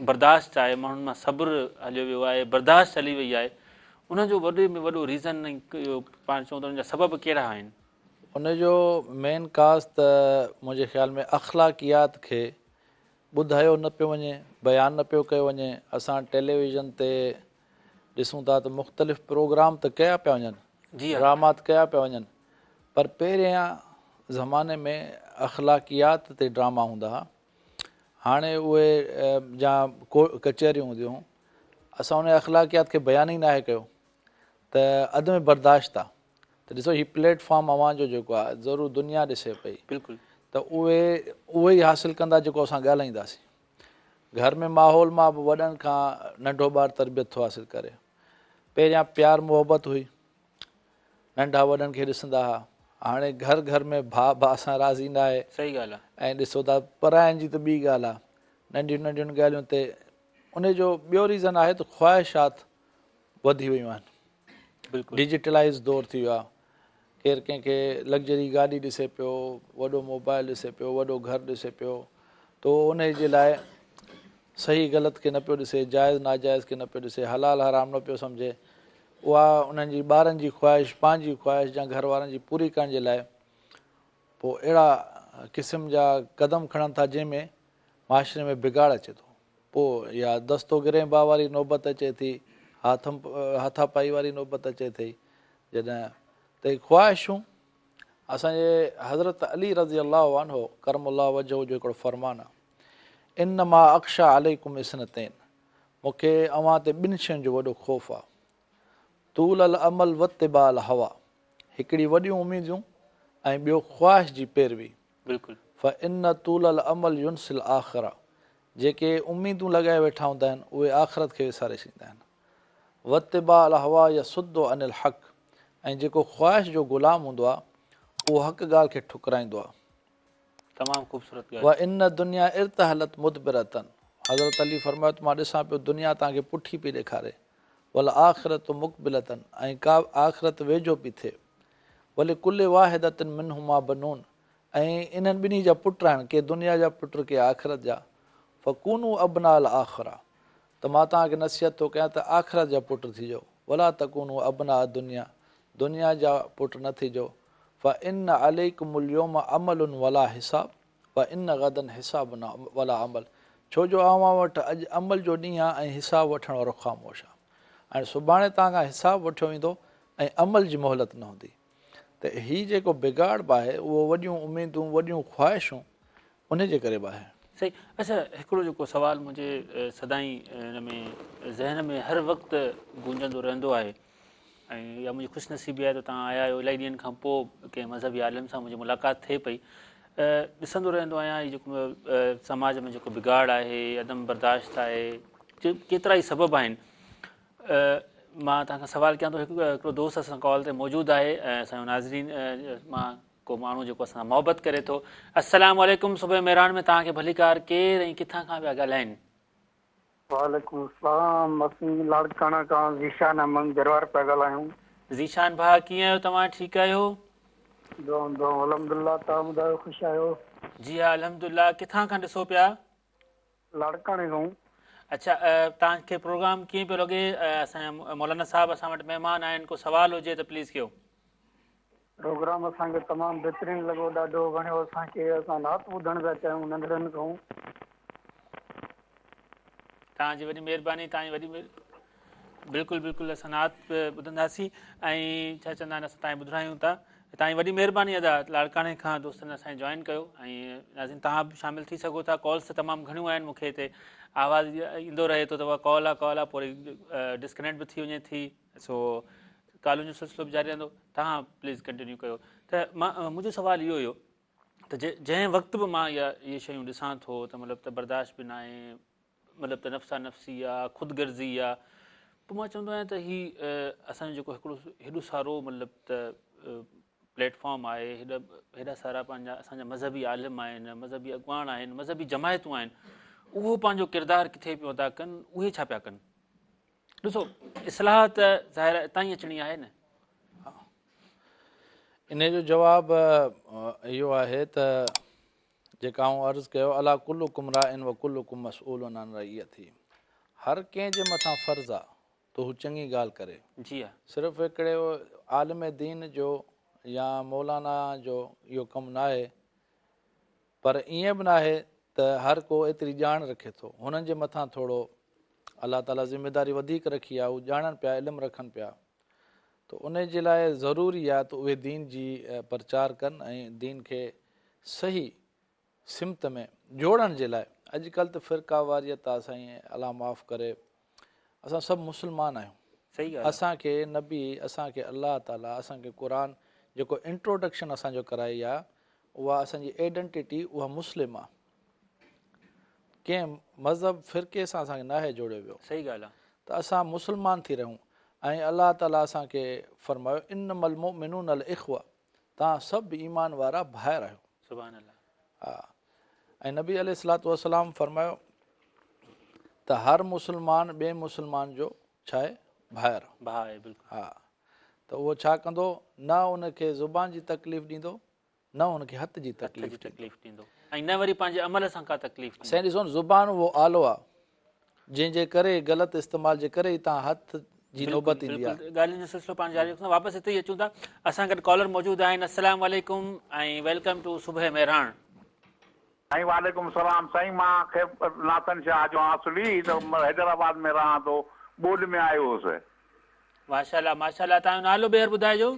برداشت آهي، ماڻهن مان صبر هليو ويو آهي، برداشت هلي وئي آهي، ان جو وڏي ۾ وڏو ريزن ۽ اهو پاڻ چئون ته ان جا سبب ڪهڙا آهن؟ ان جو مين ڪاز ته منهنجي خيال ۾ اخلاقيات کي ٻڌايو نه پيو وڃي، بيان نه پيو ڪيو وڃي، اسان ٽيليويزن تي ڏسون ٿا ته مختلف پروگرام ته ڪيا پيا وڃن، ڊراما ته ڪيا پيا وڃن پر پهريان زماني ۾ اخلاقيات تي ڊراما هوندا ها، هاڻي اهي جا ڪچهريون هونديون هيون اسان ان اخلاقيات کي بيان ئي ناهي ڪيو ته عدم برداشت آ ته ڏسو هي پليٽ فارم اوهان جو جيڪو آ ضرور دنيا ڏسي پئي بلڪل ته اهي اهي ئي حاصل ڪندا جيڪو اسان ڳالهائينداسين گهر ۾ ماحول مان به وڏن کان ننڍو ٻار تربيت ٿو حاصل ڪري پهريان پيار محبت هئي ننڍا وڏن کي ڏسندا ها. هاڻي گهر گهر ۾ ڀاء ڀاء سان راضي ناهي. صحيح ڳالهه آ. ۽ ڏسو ٿا پراين جي ته ٻي ڳالهه آ. ننڍين ننڍين ڳالهين تي ان جو ٻيو ريزن آهي ته خواهشات وڌي ويون آهن. بلڪل. ڊجيٽلائيز دور ٿي ويو آ. ڪير ڪنهن کي لگزري گاڏي ڏسي پيو، وڏو موبائل ڏسي پيو، وڏو گهر ڏسي پيو ته انهي جي لاء صحيح غلط کي نه پيو ڏسي، جائز ناجائز کي نه پيو ڏسي، حلال حرام نه پيو سمجهي. اها انهن جي ٻارن جي خواهش، پنهنجي خواهش يا گهر وارن جي پوري ڪرڻ جي لاء پوء اهڙا قسم جا قدم کڻن ٿا جنهن ۾ معاشري ۾ بگاڙ اچي ٿو. پوء يا دست و گريبان واري نوبت اچي ٿي، هاٿاپائي واري نوبت اچي ٿي جڏهن ته خواهشون اسان جي حضرت علي رضي الله عنه ڪرم الله وجهه جو هڪڙو فرمان آهي انما اخشيٰ عليڪم اثنتين مون کي اوهان تي ٻن شين جو وڏو خوف آ. طول الامل واتباع الهويٰ، هڪڙي وڏيون اميدون ۽ ٻيو خواهش جي پيروي. بلڪل. فان طول الامل ينسي الاخرة، جيڪي اميدون لڳائي ويٺا هوندا آهن اهي آخرت کي وساري ڇڏيندا آهن. واتباع الهويٰ يصد عن الحق، ۽ جيڪو خواهش جو غلام هوندو آ اهو حق ڳالهه کي ٺڪرائيندو آ. تمام خوبصورت ڳالهه. وان الدنيا ارتحلت مدبرة حضرت علي فرمايو ته مان ڏسان پيو دنيا توهان کي پٺي پئي ڏيکاري والآخرة مقبلة ۽ ڪا آخرت ويجهو پئي ٿئي ولڪل واحدة منهما بنون ۽ انهن ٻنهي جا پٽ آهن ڪي دنيا جا پٽ ڪي آخرت جا فڪونوا ابناء الاخرة ته مان توهان کي نصيحت ٿو ڪيان ته آخرت جا پٽ ٿجو ولا تڪونوا ابناء الدنيا دنيا جا پٽ نه ٿجو فان عليڪم اليوم عمل ولا حساب وان غدا حساب ولا عمل ڇو جو اوهان وٽ اڄ عمل جو ڏينهن آهي ۽ حساب وٺڻ وارو خاموش آهي ۽ سڀاڻي توهان کان حساب وٺيو ويندو ۽ عمل جي مهلت نه هوندي ته هي جيڪو بگاڙ به آهي اهو وڏيون اميدون وڏيون خواهشون ان جي ڪري به آهي. صحيح اڇا هڪڙو جيڪو سوال منهنجي سدائين ان ۾ ذهن ۾ هر وقت گونجندو رهندو آهي ۽ اها منهنجي خوش نصيبي آهي ته توهان آيا آهيو الاهي ڏينهن کان پوء ڪنهن مذهبي عالم سان منهنجي ملاقات ٿئي پئي ڏسندو رهندو آهيان هي جيڪو سماج ۾ جيڪو بگاڙ آهي عدم برداشت آهي ڪيترا ئي سبب آهن مان توهان کان سوال ڪيان ٿو هڪڙو دوست اسان ڪال تي موجود آهي اسان جو ناظرين مان ڪو ماڻهو جيڪو اسان سان محبت ڪري ٿو. السلام عليڪم صبح مهراڻ ۾ توهان کي ڀليڪار ڪير ۽ ڪٿان کان پيا ڳالهائين. وعليڪم السلام اسين لاڙڪاڻا کان ذيشان احمد جروار پيا ڳالهايون. ذيشان ڀاء ڪيئن آهيو توهان ٺيڪ آهيو. دعائون دعائون الحمدلله توهان ٻڌايو خوش آهيو. جي ها الحمدلله ڪٿان کان ڏسو پيا. لاڙڪاڻي کان. اڇا توهان کي پروگرام ڪيئن پيو لڳي اسان جا مولانا صاحب اسان وٽ مهمان آهن ڪو سوال هجي ته پليز ڪيو. پروگرام اسان کي تمام بهترين لڳو ڏاڍو وڻيو اسان کي اسان نعت ٻڌڻ پيا چاهيون ننڍڙن کان. توهان جي وڏي مهرباني توهان جي وڏي بلڪل بلڪل اسان نعت به ٻڌنداسين ۽ ڇا چوندا آهن اسان توهان کي ٻڌرايون ٿا توهان جي وڏي مهرباني ادا لاڙڪاڻي کان دوستن اسان کي جوائن ڪيو ۽ ناظرين توهان به شامل ٿي سگهو ٿا ڪالز ته تمام گهڻيون آهن مون کي هتي آواز ايندو رهي ٿو ته اها ڪال آ ڪال آ پوء وري ڊسڪنيڪٽ به ٿي وڃي ٿي سو ڪالن جو سلسلو به جاري رهندو توهان پليز ڪنٽينيو ڪيو ته مان منهنجو سوال اهو هيو ته جنهن وقت به مان اها اهي شيون ڏسان ٿو ته مطلب ته برداشت به ناهي مطلب ته نفسا نفسي آ خود غرضي آ پوء مان چوندو آهيان ته هي اسان جو جيڪو هڪڙو هيڏو سارو مطلب ته پليٽ فارم آهي هيڏا هيڏا سارا پنهنجا اسان جا مذهبي عالم آهن مذهبي اڳواڻ آهن مذهبي جماعتون آهن اهو پنهنجو ڪردار ڪٿي پيو ادا ڪن اهي ڇا پيا ڪن ڏسو اصلاح ته ظاهر اتان ئي اچڻي آهي نه. انهي جو جواب اهو آهي ته جيڪا آئون عرض ڪيو الا ڪلڪم راع و ڪلڪم مسئول عن رعيته هر ڪنهن جي مٿان فرض آ ته هو چڱي ڳالهه ڪري. جي ها. صرف هڪڙي عالم دين جو يا مولانا جو اهو ڪم ناهي پر ائين به ناهي ته هر ڪو ايتري ڄاڻ رکي ٿو. هنن جي مٿان ٿورو الله تعاليٰ ذميداري وڌيڪ رکي آهي، هو ڄاڻن پيا، علم رکن پيا ته انهي جي لاء ضروري آهي ته اهي دين جي پرچار ڪن ۽ دين کي صحيح سمت ۾ جوڙڻ جي لاء اڄڪلهه ته فرقه واريت آ سائين الله معاف ڪري اسان سڀ مسلمان آهيون صحيح ڳالهه آ. اسان کي نبي اسان کي الله تعاليٰ اسان کي قرآن جيڪو انٽروڊڪشن اسان جو ڪرائي آ اها اسان جي ايڊنٽيٽي اها مسلم آ ڪنهن مذهب فرقي سان اسان کي ناهي جوڙيو ويو صحيح ڳالهه آ. ته اسان مسلمان ٿي رهون ۽ الله تعاليٰ اسان کي فرمايو انما المؤمنون الاخوة توهان سڀ ايمان وارا ڀائر آهيو. سبحان الله. ها ۽ نبي عليه الصلوة والسلام فرمايو ته هر مسلمان ٻئي مسلمان جو ڇا آهي ڀائر. ڀاء آهي بلڪل. ها ته اهو ڇا ڪندو نه ان کي زبان جي تڪليف ڏيندو نه ان کي هٿ جي تڪليف ڏيندو. تڪليف ڏيندو ۽ نه وري پنهنجي عمل سان ڪا تڪليف ڏيندو. سائين ڏسو نه زبان اهو آلو آ جنهن جي ڪري غلط استعمال جي ڪري ئي تان هٿ جي نوبت ايندي آ. بلڪل ڳالهين جو سلسلو پاڻ جاري رکندا واپس هتي ئي اچون ٿا اسان گڏ ڪالر موجود آهن السلام عليڪم ۽ welcome two صبح مهراڻ. سائين وعليڪم السلام سائين مان خيرپور ناٿن شاهه جو اصلي ته حيدرآباد ۾ رهان ٿو ٻوڏ ۾ آيو هوس. ماشاءالله ماشاءالله توهان جو نالو ٻيهر ٻڌائجو.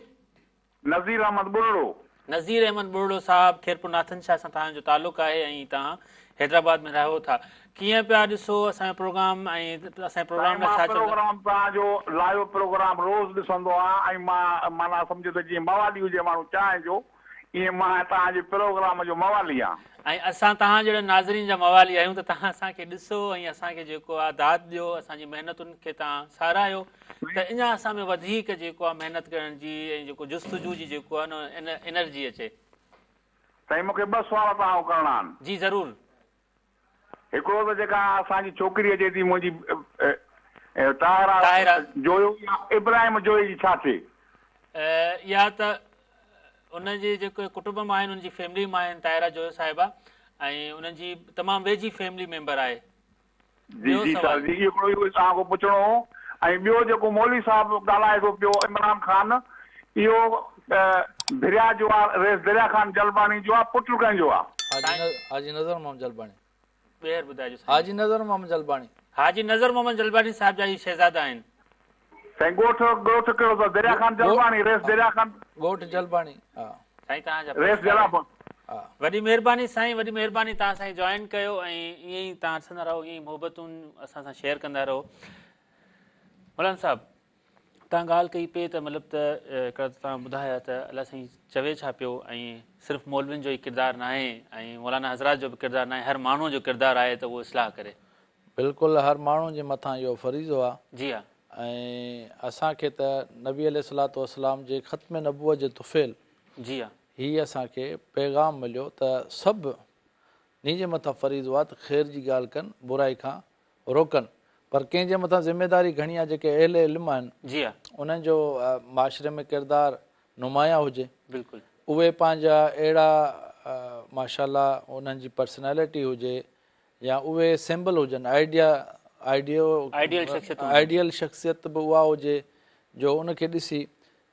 نذير احمد ٻرڙو. نذير احمد ٻرڙو صاحب خيرپور ناٿن شاهه سان توهان جو تعلق آهي ۽ توهان حيدرآباد ۾ رهو ٿا ڪيئن پيا ڏسو اسان جو پروگرام ۽ اسان جي سائين پروگرام لاء مان ڇا چوندا. پروگرام توهان جو لائيو پروگرام روز ڏسندو آهيان ۽ مان معنيٰ سمجهو ته جيئن موالي هجي ماڻهو چانهه جو ائين مان توهان جي پروگرام جو موالي آهيان. ۽ اسان توهان جهڙن ناظرين جا موالي آهيون ته توهان اسان کي ڏسو ۽ اسان کي جيڪو آهي داد ڏيو اسان جي محنتن کي توهان ساراهيو ته اڃا اسان ۾ وڌيڪ جيڪو آهي محنت ڪرڻ جي ۽ جيڪو جستجو جي جيڪو آهي نه انرجي اچي. سائين مون کي ٻه سوال توهان کان ڪرڻا آهن. جي ضرور. هڪڙو ته جيڪا اسان جي ڇوڪري اچي ٿي منهنجي طاهره جويو يا ابراهيم جويي جي ڇا ٿئي؟ اها ته ان جي جيڪو ڪٽنب مان آهن ان جي فيملي مان آهن طاهره جويو صاحبه ۽ انهن جي تمام ويجهي فيملي ميمبر آهي. جي جي سر جي هڪڙو اهو توهان کان پڇڻو هو ۽ ٻيو جيڪو مولوي صاحب ڳالهائي ٿو پيو عمران خان اهو ڀريا جو آ رئيس دريا خان جلباڻي جو آ پٽ ڪنهن جو آ. حاجي نظر محمد جلباڻي. ٻيهر ٻڌائجو سائين. حاجي نظر محمد جلباڻي. حاجي نظر محمد جلباڻي صاحب جا هي شهزادا آهن. سائين ڳوٺ ڳوٺ ڪهڙو اٿس دريا خان جلباڻي رئيس دريا خان. ڳوٺ جلباڻي ها. سائين توهان جا رئيس جلاب. ها. وڏي مهرباني سائين وڏي مهرباني توهان اسان کي جوائن ڪيو ۽ ائين ئي توهان ڏسندا رهو ائين ئي محبتون اسان سان شيئر ڪندا رهو مولانا صاحب توهان ڳالهه ڪئي پئي ته مطلب ته هڪڙا ته توهان ٻڌايا ته الله سائين چوي ڇا پيو ۽ صرف مولوين جو ئي ڪردار ناهي ۽ مولانا حضرات جو به ڪردار ناهي هر ماڻهو جو ڪردار آهي ته اهو اصلاح ڪري. بلڪل هر ماڻهو جي مٿان اهو فريضو آ. جي ها. ۽ اسان کي ته نبي عليه الصلوة والسلام جي ختم نبوت جي طفيل جي ها. هي اسان کي پيغام مليو ته سڀني جي مٿان فريضو آ ته خير جي ڳالهه ڪن برائي کان روڪن پر ڪنهن جي مٿان ذميداري گهڻي آ جيڪي اهل علم آهن جي ها. انهن جو معاشري ۾ ڪردار نمايان هجي بلڪل. اهي پنهنجا اهڙا ماشاء الله انهن جي پرسنالٽي هجي يا اهي سمبل هجن آئيڊيا آئيڊيو آئيڊيل شخصيت هجن. آئيڊيل شخصيت به اها هجي جو ان کي ڏسي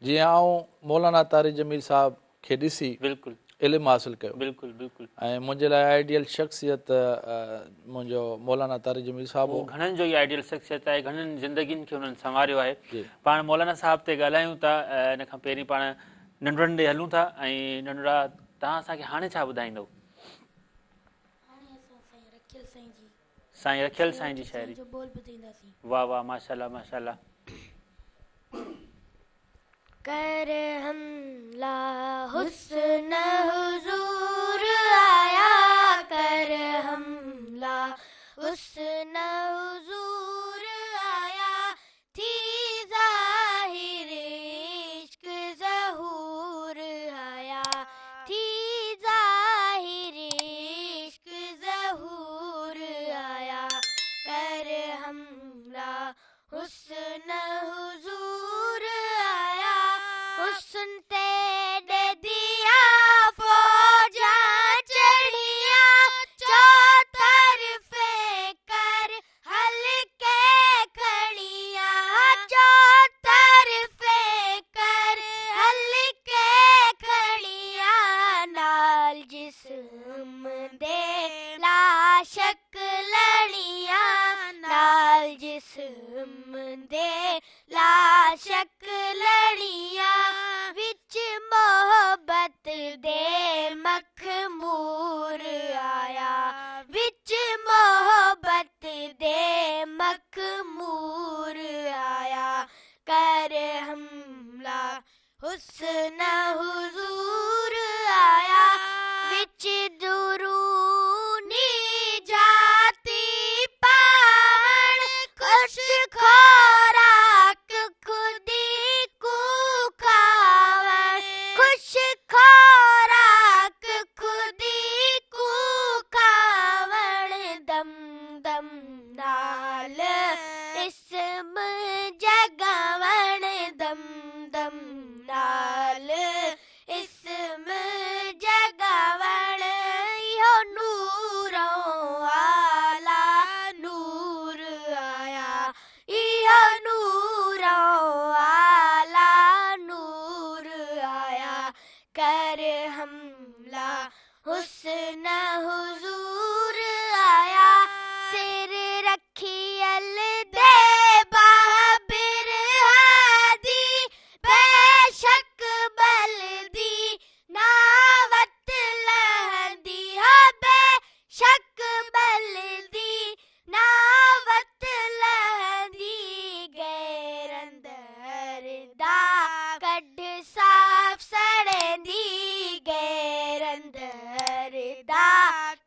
جيئن آئون مولانا طارق جميل صاحب کي ڏسي بلڪل علم حاصل ڪيو. بلڪل بلڪل. ۽ منهنجي لاء آئيڊيل شخصيت منهنجو مولانا طارق جميل صاحب هو. هو گهڻن جو ئي آئيڊيل شخصيت آهي، گهڻن زندگين کي انهن سنواريو آهي. جي. پاڻ مولانا صاحب تي ڳالهايون ٿا، ان کان پهرين پاڻ ننڍڙن ڏي هلون ٿا ۽ ننڍڙا توهان اسان کي هاڻي ڇا ٻڌائيندؤ؟ هاڻي اسان سائين رکيل سائين جي سائين رکيل سائين جي شاعري. جو ٻول ٻڌائينداسين. واه واه ماشاءالله ماشاءالله. ڪر حملا حسن حضور آيا ڪر حملا حسن حضور آيا ٿي ظاهر عشق ظهور آيا ٿي ظاهر عشق ظهور آيا ڪر حملا حسن حضور آيا حسن تيڏي ديا فوجا چڙهيا چوطرفي ڪر هلڪي کڙيا چوطرفي ڪر هلڪي کڙيا نال جسم the لاشڪ لڙيا نال جسم the لاشڪ لڙيا وچ محبت the مخمور آيا وچ محبت the مخمور آيا ڪر حملا حسن حضور آيا وچ دروني جاتي پاوڻ خوش خوراڪ خودي ڪون کاوڻ خوش خوراڪ خودي ڪون کاوڻ دم دم نال اسم جڳاوڻ دم دم نال اسم جڳاوڻ اهو نورون اعليٰ نور آيا اهو نورون اعليٰ نور آيا ڪر حملا حسن حضور آيا سر رکيل the باهه برها the بيشڪ ٻلدي نا وت لهندي ها بيشڪ ٻلدي نا وت لهندي غير اندر دا ڪڍ صاف سڙندي غير اندر دا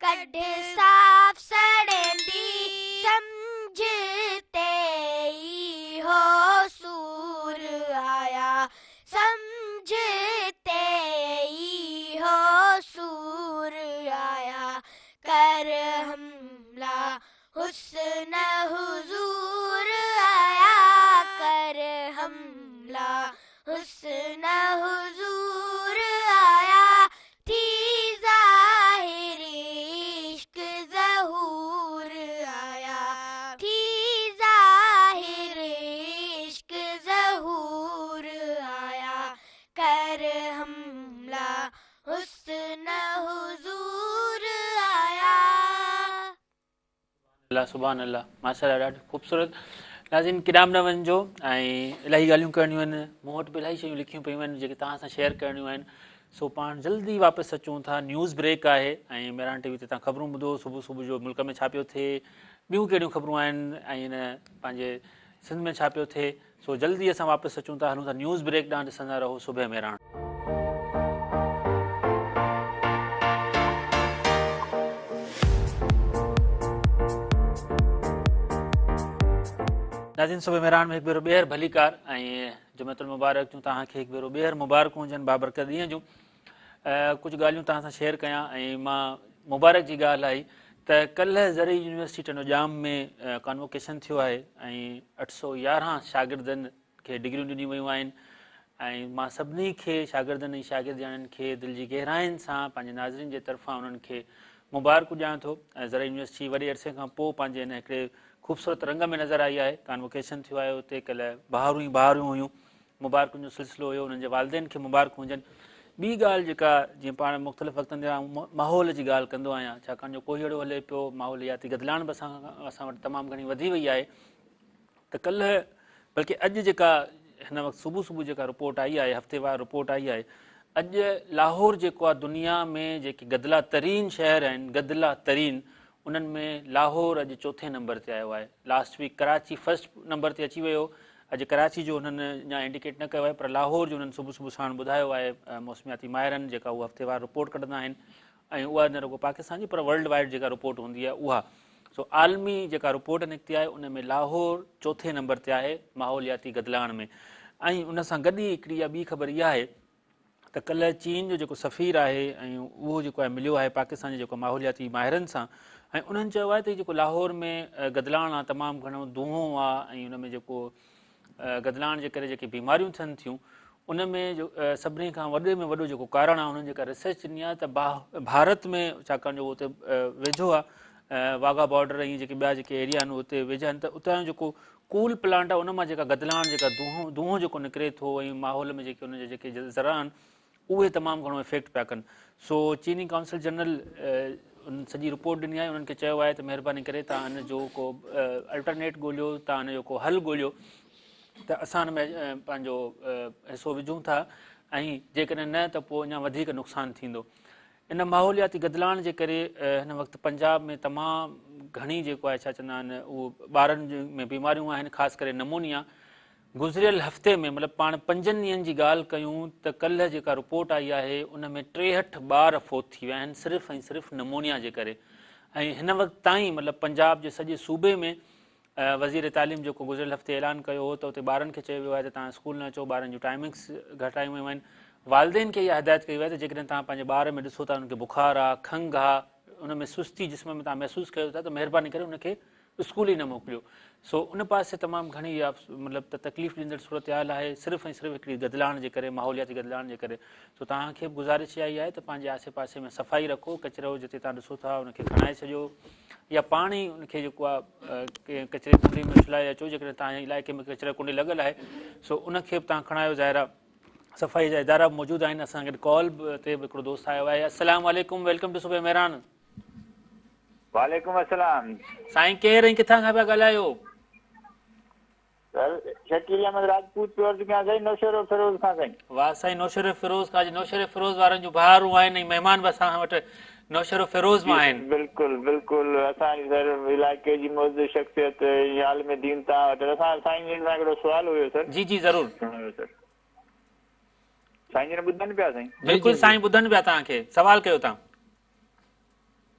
ڪڍ صاف سڙندي سمجهه تي اهو سور آيا سمجهه تي اهو سور آيا ڪر حملا حسن حضور آيا ڪر حملا حسن حضور آيا ٿي ظاهر عشق ظهور آيا ٿي ظاهر عشق ظهور آيا ڪر حملا حسن حضور آيا. الله سبحان الله ماشاءالله ڏاڍو خوبصورت ناظرين ڪيڏانهن به نه وڃجو ۽ الاهي ڳالهيون ڪرڻيون آهن مون وٽ به الاهي شيون لکيون پيون آهن جيڪي توهان سان شيئر ڪرڻيون آهن سو پاڻ جلدي واپس اچون ٿا نيوز بريڪ آهي ۽ مهراڻ ٽي وي تي توهان خبرون ٻڌو صبح صبح جو ملڪ ۾ ڇا پيو ٿئي ٻيون ڪهڙيون خبرون آهن ۽ هن پنهنجي سنڌ ۾ ڇا پيو ٿئي سو جلدي اسان واپس اچون ٿا هلون ٿا نيوز بريڪ ڏانهن ڏسندا رهو صبح مهراڻ. ناظرين صبح مهراڻ ۾ هڪ ڀيرو ٻيهر ڀليڪار ۽ جمعة المبارڪ جون توهان کي هڪ ڀيرو ٻيهر مبارڪون هجن بابرڪت ڏينهن جون ڪجهه ڳالهيون توهان سان شيئر ڪيان ۽ مان مبارڪ جي ڳالهه آئي ته ڪلهه زرعي يونيورسٽي ٽنڊو ڄام ۾ ڪانووڪيشن ٿيو آهي ۽ 811 شاگردن کي ڊگريون ڏنيون ويون آهن ۽ مان سڀني کي شاگردن ۽ شاگردياڻين کي دل جي گهراين سان پنهنجي ناظرين جي طرفان انهن کي مبارڪون ڏيان ٿو ۽ زرعي يونيورسٽي وڏي عرصي کان پوء پنهنجي هن هڪڙي خوبصورت رنگ ۾ نظر آئي آهي ڪانووڪيشن ٿيو آهي اتي ڪلهه بهارون ئي بهارون هيون. مبارڪن جو سلسلو هيو انهن جي والدين کي مبارڪون هجن. ٻي ڳالهه جيڪا جيئن پاڻ مختلف وقتن تي آئون ماحول جي ڳالهه ڪندو آهيان ڇاڪاڻ جو ڪوهيڙو هلي پيو ماحولياتي گدلاڻ به اسان اسان وٽ تمام گهڻي وڌي وئي آهي ته ڪلهه بلڪه اڄ جيڪا هن وقت صبح صبح جيڪا رپورٽ آئي آهي هفتيوار رپورٽ آئي آهي اڄ لاهور جيڪو آهي دنيا ۾ جيڪي گدلا ترين شهر آهن گدلا ترين انهن ۾ لاهور اڄ چوٿين نمبر تي آيو آهي last week Karachi first number تي اچي ويو اڄ ڪراچي جو انهن اڃا انڊيڪيٽ نه ڪيو آهي پر لاهور جو انهن صبح صبح ساڻ ٻڌايو آهي موسمياتي ماهرن جيڪا هو هفتيوار رپورٽ ڪڍندا آهن ۽ اها نه رڳو پاڪستان جي پر ورلڊ وائيڊ جيڪا رپورٽ هوندي آهي اها سو عالمي جيڪا رپورٽ نڪتي آهي ان ۾ لاهور چوٿين نمبر تي آهي ماحولياتي گدلاڻ ۾ ۽ ان سان گڏ ئي هڪڙي اها ٻي خبر اها آهي ته ڪلهه چين جو جيڪو سفير آهي ۽ اهو جيڪو آهي مليو آهي پاڪستان جي جيڪو ماحولياتي ماهرن سان ۽ انهن چيو آهي ته جيڪو لاهور ۾ گدلاڻ آهي تمام گهڻو دونهون آهي ۽ ان ۾ جيڪو گدلاڻ جي ڪري جيڪي بيماريون ٿين ٿيون ان ۾ جو سڀني کان وڏي ۾ وڏو جيڪو ڪارڻ آهي انهن جيڪا ريسرچ ڏني آهي ته ڀارت ۾ ڇاڪاڻ جو اتي ويجهو آهي واگها بارڊر ۽ جيڪي ٻيا جيڪي ايريا آهن اتي ويجها آهن ته اتان جو جيڪو ڪول پلانٽ آهي ان مان جيڪا گدلاڻ جيڪا دونهون دونهون جيڪو نڪري ٿو ۽ ماحول ۾ جيڪي ان جا جيڪي ذرا آهن اهي تمام گهڻو افيڪٽ پيا ڪن سو چيني ڪائونسل جنرل ان سڄي رپورٽ ڏني آهي انهن کي چيو آهي ته مهرباني ڪري توهان ان جو ڪو الٽرنيٽ ڳوليو توهان ان جو ڪو حل ڳوليو ته اسان ان ۾ پنهنجو حصو وجهون ٿا ۽ جيڪڏهن نه ته پوء اڃا وڌيڪ نقصان ٿيندو ان ماحولياتي گدلاڻ جي ڪري هن وقت پنجاب ۾ تمام گهڻي جيڪو آهي ڇا چوندا آهن اهو ٻارن ۾ بيماريون آهن خاص ڪري نمونيا گذريل هفتي ۾ مطلب پاڻ پنجن ڏينهن جي ڳالهه ڪيون ته ڪلهه جيڪا رپورٽ آئي آهي ان ۾ 63 ٻار فوت ٿي ويا آهن صرف ۽ صرف نمونيا جي ڪري ۽ هن وقت تائين مطلب پنجاب جي سڄي صوبي ۾ وزير تعليم جيڪو گذريل هفتي اعلان ڪيو هو ته اتي ٻارن کي چيو ويو آهي ته توهان اسڪول نه اچو، ٻارن جون ٽائمنگس گهٽايون ويون آهن، والدين کي اها هدايت ڪئي وئي آهي ته جيڪڏهن توهان پنهنجي ٻار ۾ ڏسو ٿا ان کي بخار آهي، کنگهه آهي، ان ۾ سستي جسم ۾ توهان محسوس ڪيو ٿا ته مهرباني ڪري ان کي اسڪول ئي نه موڪليو. سو ان پاسي تمام گهڻي اها مطلب ته تڪليف ڏيندڙ صورتحال آهي صرف ۽ صرف هڪڙي گدلاڻ جي ڪري ماحولياتي گدلاڻ جي ڪري. سو توهان کي به گذارش اها ئي آهي ته پنهنجي آسي پاسي ۾ صفائي رکو، ڪچرو جتي توهان ڏسو ٿا ان کي کڻائي ڇڏيو يا پاڻ ئي ان کي جيڪو آهي ڪنهن ڪچري ڪونڊي ۾ اڇلائي اچو جيڪڏهن توهان جي علائقي ۾ ڪچري ڪونڊي لڳل آهي سو ان کي به توهان کڻايو ظاهر آهي صفائي جا ادارا به موجود آهن اسان گڏ ڪال تي به هڪڙو دوست آيو آهي السلام عليڪم welcome two صبح مهراڻ. وعليڪم السلام. سائين ڪير ۽ ڪٿان کان پيا ڳالهايو؟ سر شڪيل احمد راجپوت پيو عرض ڪيان سائين نوشهرو فيروز کان سائين. واه سائين نوشهرو فيروز کان اڄ نوشهرو فيروز وارن جون بهارون آهن ۽ مهمان به اسان وٽ نوشهرو فيروز مان آهن. بلڪل بلڪل اسان جي سر علائقي جي معزز شخصيت ۽ عالم دين توهان وٽ اسان سائين جن سان هڪڙو سوال هيو سر. جي جي ضرور. هيو سر سائين جن ٻڌن پيا سائين. بلڪل سائين ٻڌن پيا توهان کي سوال ڪيو توهان.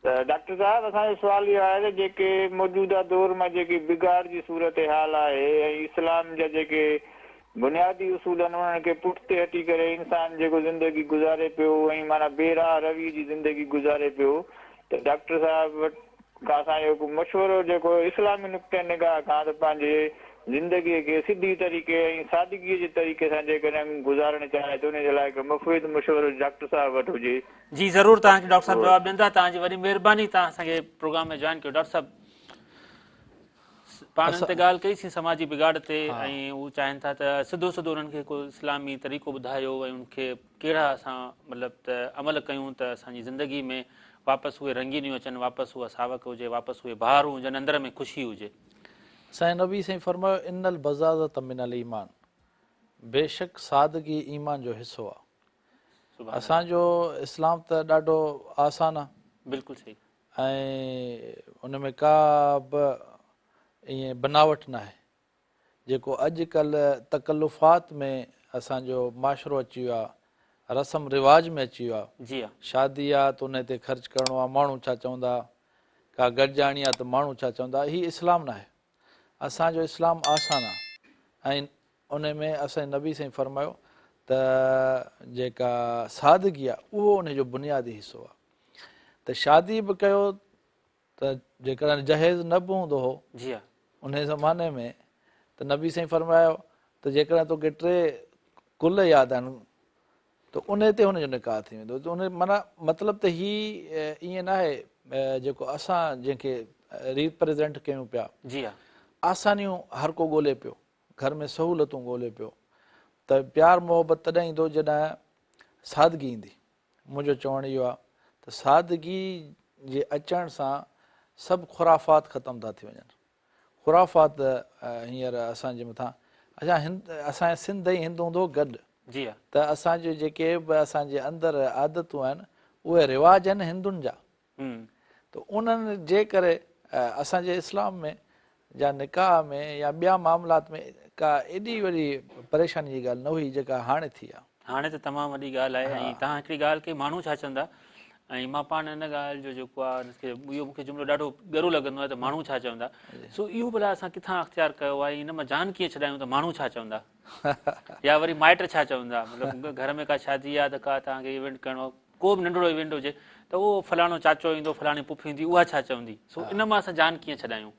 ته ڊاڪٽر صاحب اسان جو سوال اهو آهي ته جيڪي موجوده دور مان جيڪي بگاڙ جي صورتحال آهي ۽ اسلام جا جيڪي بنيادي اصول آهن انهن کي پٺتي هٽي ڪري انسان جيڪو زندگي گذاري پيو ۽ معنيٰ بي راهه روي جي زندگي گذاري پيو ته ڊاڪٽر صاحب وٽ کان اسان جو هڪ مشورو جيڪو اسلامي نقطه نگاهه کان ته پنهنجي زندگي کي سڌي طريقي ۽ سادگي جي طريقي سان جيڪڏهن گذارڻ چاهي ته ان جي لاء هڪ مفيد مشورو ڊاڪٽر صاحب وٽ هجي. جي ضرور توهان کي ڊاڪٽر صاحب جواب ڏيندا توهان جي وڏي مهرباني توهان اسان کي پروگرام ۾ جوائن ڪيو ڊاڪٽر صاحب پاڻ ان تي ڳالهه ڪئي سين سماجي بگاڙ تي ۽ هو چاهين ٿا ته سڌو سڌو انهن کي ڪو اسلامي طريقو ٻڌايو ۽ ان کي ڪهڙا اسان مطلب ته عمل ڪيون ته اسان جي زندگي ۾ واپس اهي رنگينيون اچن واپس اها ساوڪ هجي واپس اهي بهارون هجن اندر ۾ خوشي هجي. سائين نبي سائين فرمايو ان البذاذة من الايمان بيشڪ سادگي ايمان جو حصو آ. اسان جو اسلام ته ڏاڍو آسان آ. بلڪل صحيح. ۽ ان ۾ ڪا به ائين بناوٽ ناهي. جيڪو اڄ ڪلهه تڪلفات ۾ اسان جو معاشرو اچي ويو آ، رسم رواج ۾ اچي ويو آ. جي ها. شادي آ ته ان تي خرچ ڪرڻو آ، ماڻهو ڇا چوندا، ڪا گڏجاڻي آ ته ماڻهو ڇا چوندا، هي اسلام ناهي. اسان جو اسلام آسان آ ۽ ان ۾ اسان جي نبي سائين فرمايو ته جيڪا سادگي آهي اهو ان جو بنيادي حصو آهي ته شادي به ڪيو ته جيڪڏهن جهيز نه به هوندو هو جي ها ان زماني ۾ ته نبي سائين فرمايو ته جيڪڏهن توکي ٽي قل ياد آهن ته ان تي هن جو نڪاح ٿي ويندو ته ان معنيٰ مطلب ته هي ائين ناهي جيڪو اسان جنهن کي ريپريزنٽ ڪيون پيا جي ها آسانيون هر ڪو ڳولي پيو گهر ۾ سهولتون ڳولي پيو. ته پيار محبت تڏهن ايندو جڏهن سادگي ايندي. منهنجو چوڻ اهو آهي ته سادگي جي اچڻ سان سڀ خرافات ختم ٿا ٿي وڃن. خرافات هينئر اسان جي مٿان اڇا هند اسان جي سنڌ ۽ هند هوندو هو گڏ جي ها. ته اسان جون جيڪي به اسان جي اندر عادتون آهن اهي رواج آهن هندن جا ته انهن جي ڪري اسان جي اسلام ۾ يا نڪاح ۾ يا ٻيا معاملات ۾ ڪا ايڏي وڏي پريشاني جي ڳالهه نه هئي جيڪا هاڻي ٿي آهي. هاڻي ته تمام وڏي ڳالهه آهي ۽ توهان هڪڙي ڳالهه ڪئي ماڻهو ڇا چوندا ۽ مان پاڻ ان ڳالهه جو جيڪو آهي ان کي اهو مون کي جملو ڏاڍو ڳرو لڳندو آهي ته ماڻهو ڇا چوندا سو اهو ڀلا اسان ڪٿان اختيار ڪيو آهي ان مان جان ڪيئن ڇڏايون ته ماڻهو ڇا چوندا يا وري مائٽ ڇا چوندا مطلب گهر ۾ ڪا شادي آهي ته ڪا توهان کي ايونٽ ڪرڻو ڪو به ننڍڙو ايونٽ هجي ته اهو فلاڻو چاچو ايندو فلاڻي پڦي ايندي اها ڇا چوندي سو ان مان اسان جان ڪيئن ڇڏايون.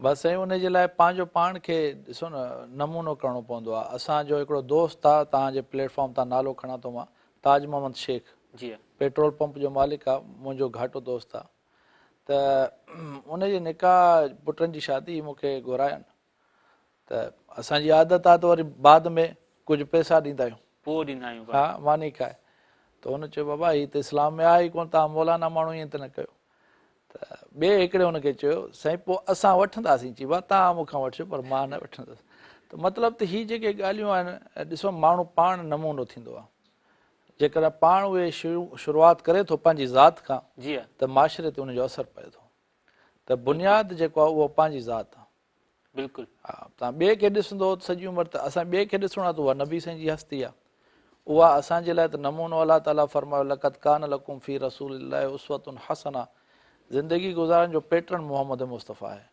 بس سائين ان جي لاء پنهنجو پاڻ کي ڏسو نه نمونو ڪرڻو پوندو آهي اسان جو هڪڙو دوست آهي توهان جي پليٽ فارم تان نالو کڻان ٿو مان تاج محمد شيخ جي پيٽرول پمپ جو مالڪ آهي منهنجو گهاٽو دوست آهي ته ان جي نڪاح پٽن جي شادي مون کي گهراين ته اسان جي عادت آ ته وري بعد ۾ ڪجهه پئسا ڏيندا آهيون. پوء ڏيندا آهيون. ها ماني کائي. ته هن چيو بابا هي ته اسلام ۾ آهي ئي ڪونه توهان مولانا ماڻهو ائين ته نه ڪيو. ته ٻئي هڪڙي هن کي چيو سائين پوء اسان وٺنداسين. چي بابا توهان مون کان وٺجو پر مان نه وٺندس. ته مطلب ته هي جيڪي ڳالهيون آهن ڏسو ماڻهو پاڻ نمونو ٿيندو آهي. جيڪڏهن پاڻ اهي شروعات ڪري ٿو پنهنجي ذات کان ته معاشري تي ان جو اثر پئي ٿو. ته بنياد جيڪو آهي اهو پنهنجي ذات آهي. بلڪل. ها توهان ٻئي کي ڏسندو ته سڄي عمر ته اسان ٻئي کي ڏسڻو آهي ته اها نبي سائين جي هستي آهي. اها اسان جي لاء ته نمونو الله تعالي فرمايو لقد ڪان لڪم في رسول الله اسوة حسنة زندگي گذارڻ جو پيٽرن محمد مصطفيٰ آهي.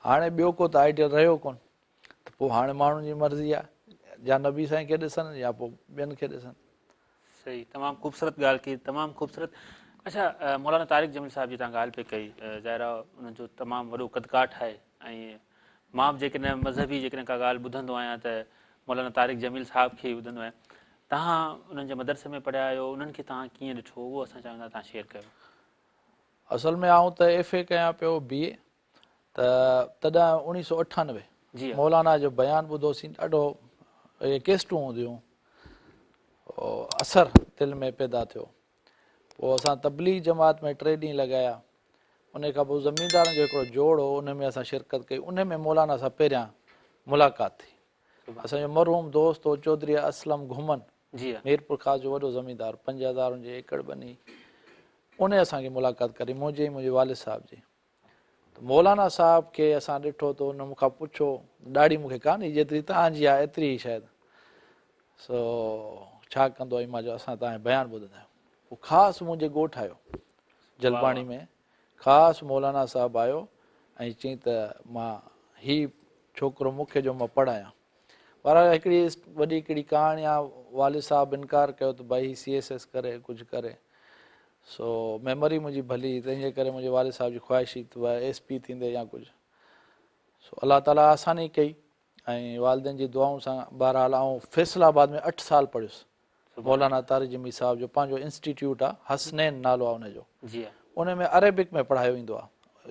هاڻي ٻيو ڪو ته آئيڊيل رهيو ڪونه ته پوء هاڻي ماڻهن جي مرضي آهي يا نبي سائين کي ڏسن يا پوء ٻين کي ڏسن. صحيح تمام خوبصورت ڳالهه ڪئي تمام خوبصورت اڇا مولانا طارق جميل صاحب جي توهان ڳالهه پئي ڪئي ظاهر آهي انهن جو تمام وڏو قدڪاٺ آهي ۽ مان به جيڪڏهن مذهبي جيڪڏهن ڪا ڳالهه ٻڌندو آهيان ته مولانا طارق جميل صاحب کي ئي ٻڌندو آهيان توهان انهن جي مدرسي ۾ پڙهيا آهيو انهن کي توهان ڪيئن ڏٺو اهو اسان چاهيون ٿا توهان شيئر ڪيو. اصل ۾ آئون ته ايف اي ڪيان پيو بي اي ته تڏهن اوڻيهه سو 98 جي مولانا جو بيان ٻڌوسين ڏاڍو اهي ڪيسٽون هونديون اثر دل ۾ پيدا ٿيو پوء اسان تبليغ جماعت ۾ ٽي ڏينهن لڳايا ان کان پوء زميندارن جو هڪڙو جوڙ هو ان ۾ اسان شرڪت ڪئي ان ۾ مولانا سان پهريان ملاقات ٿي اسان جو مرحوم دوست هو چوڌري اسلم گهمن جي ميرپور خاص جو وڏو زميندار 5000 ان جي ايڪڙ ٻني ان اسان کي ملاقات ڪري منهنجي منهنجي والد صاحب جي ته مولانا صاحب کي اسان ڏٺو ته ان مون کان پڇيو، ڏاڙهي مون کي ڪانه هئي جيتري توهان جي آهي ايتري هئي شايد، سو ڇا ڪندو آهين؟ مان چيو اسان توهان جو بيان ٻڌندا آهيون. پوء خاص منهنجي ڳوٺ آيو جلباڻي ۾ خاص مولانا صاحب آيو ۽ چيائين ته مان هي ڇوڪرو مون کي جو مان پڙهايان. بهرحال هڪڙي وڏي هڪڙي ڪهاڻي آ، والد صاحب انڪار ڪيو ته ڀائي هي سي ايس ايس ڪري ڪجهه ڪري، سو ميموري منهنجي ڀلي هئي تنهن جي ڪري منهنجي والد صاحب جي خواهش هئي ته ڀائي ايس پي ٿيندي يا ڪجهه، سو الله تعالي آساني ڪئي ۽ والدين جي دعائن سان بهرحال آئون فيصل آباد ۾ اٺ سال پڙهيس. مولانا طارق جميل صاحب جو پنهنجو انسٽيٽيوٽ آ حسنين نالو آ ان جو ان ۾ عربڪ ۾ پڙهايو ويندو آ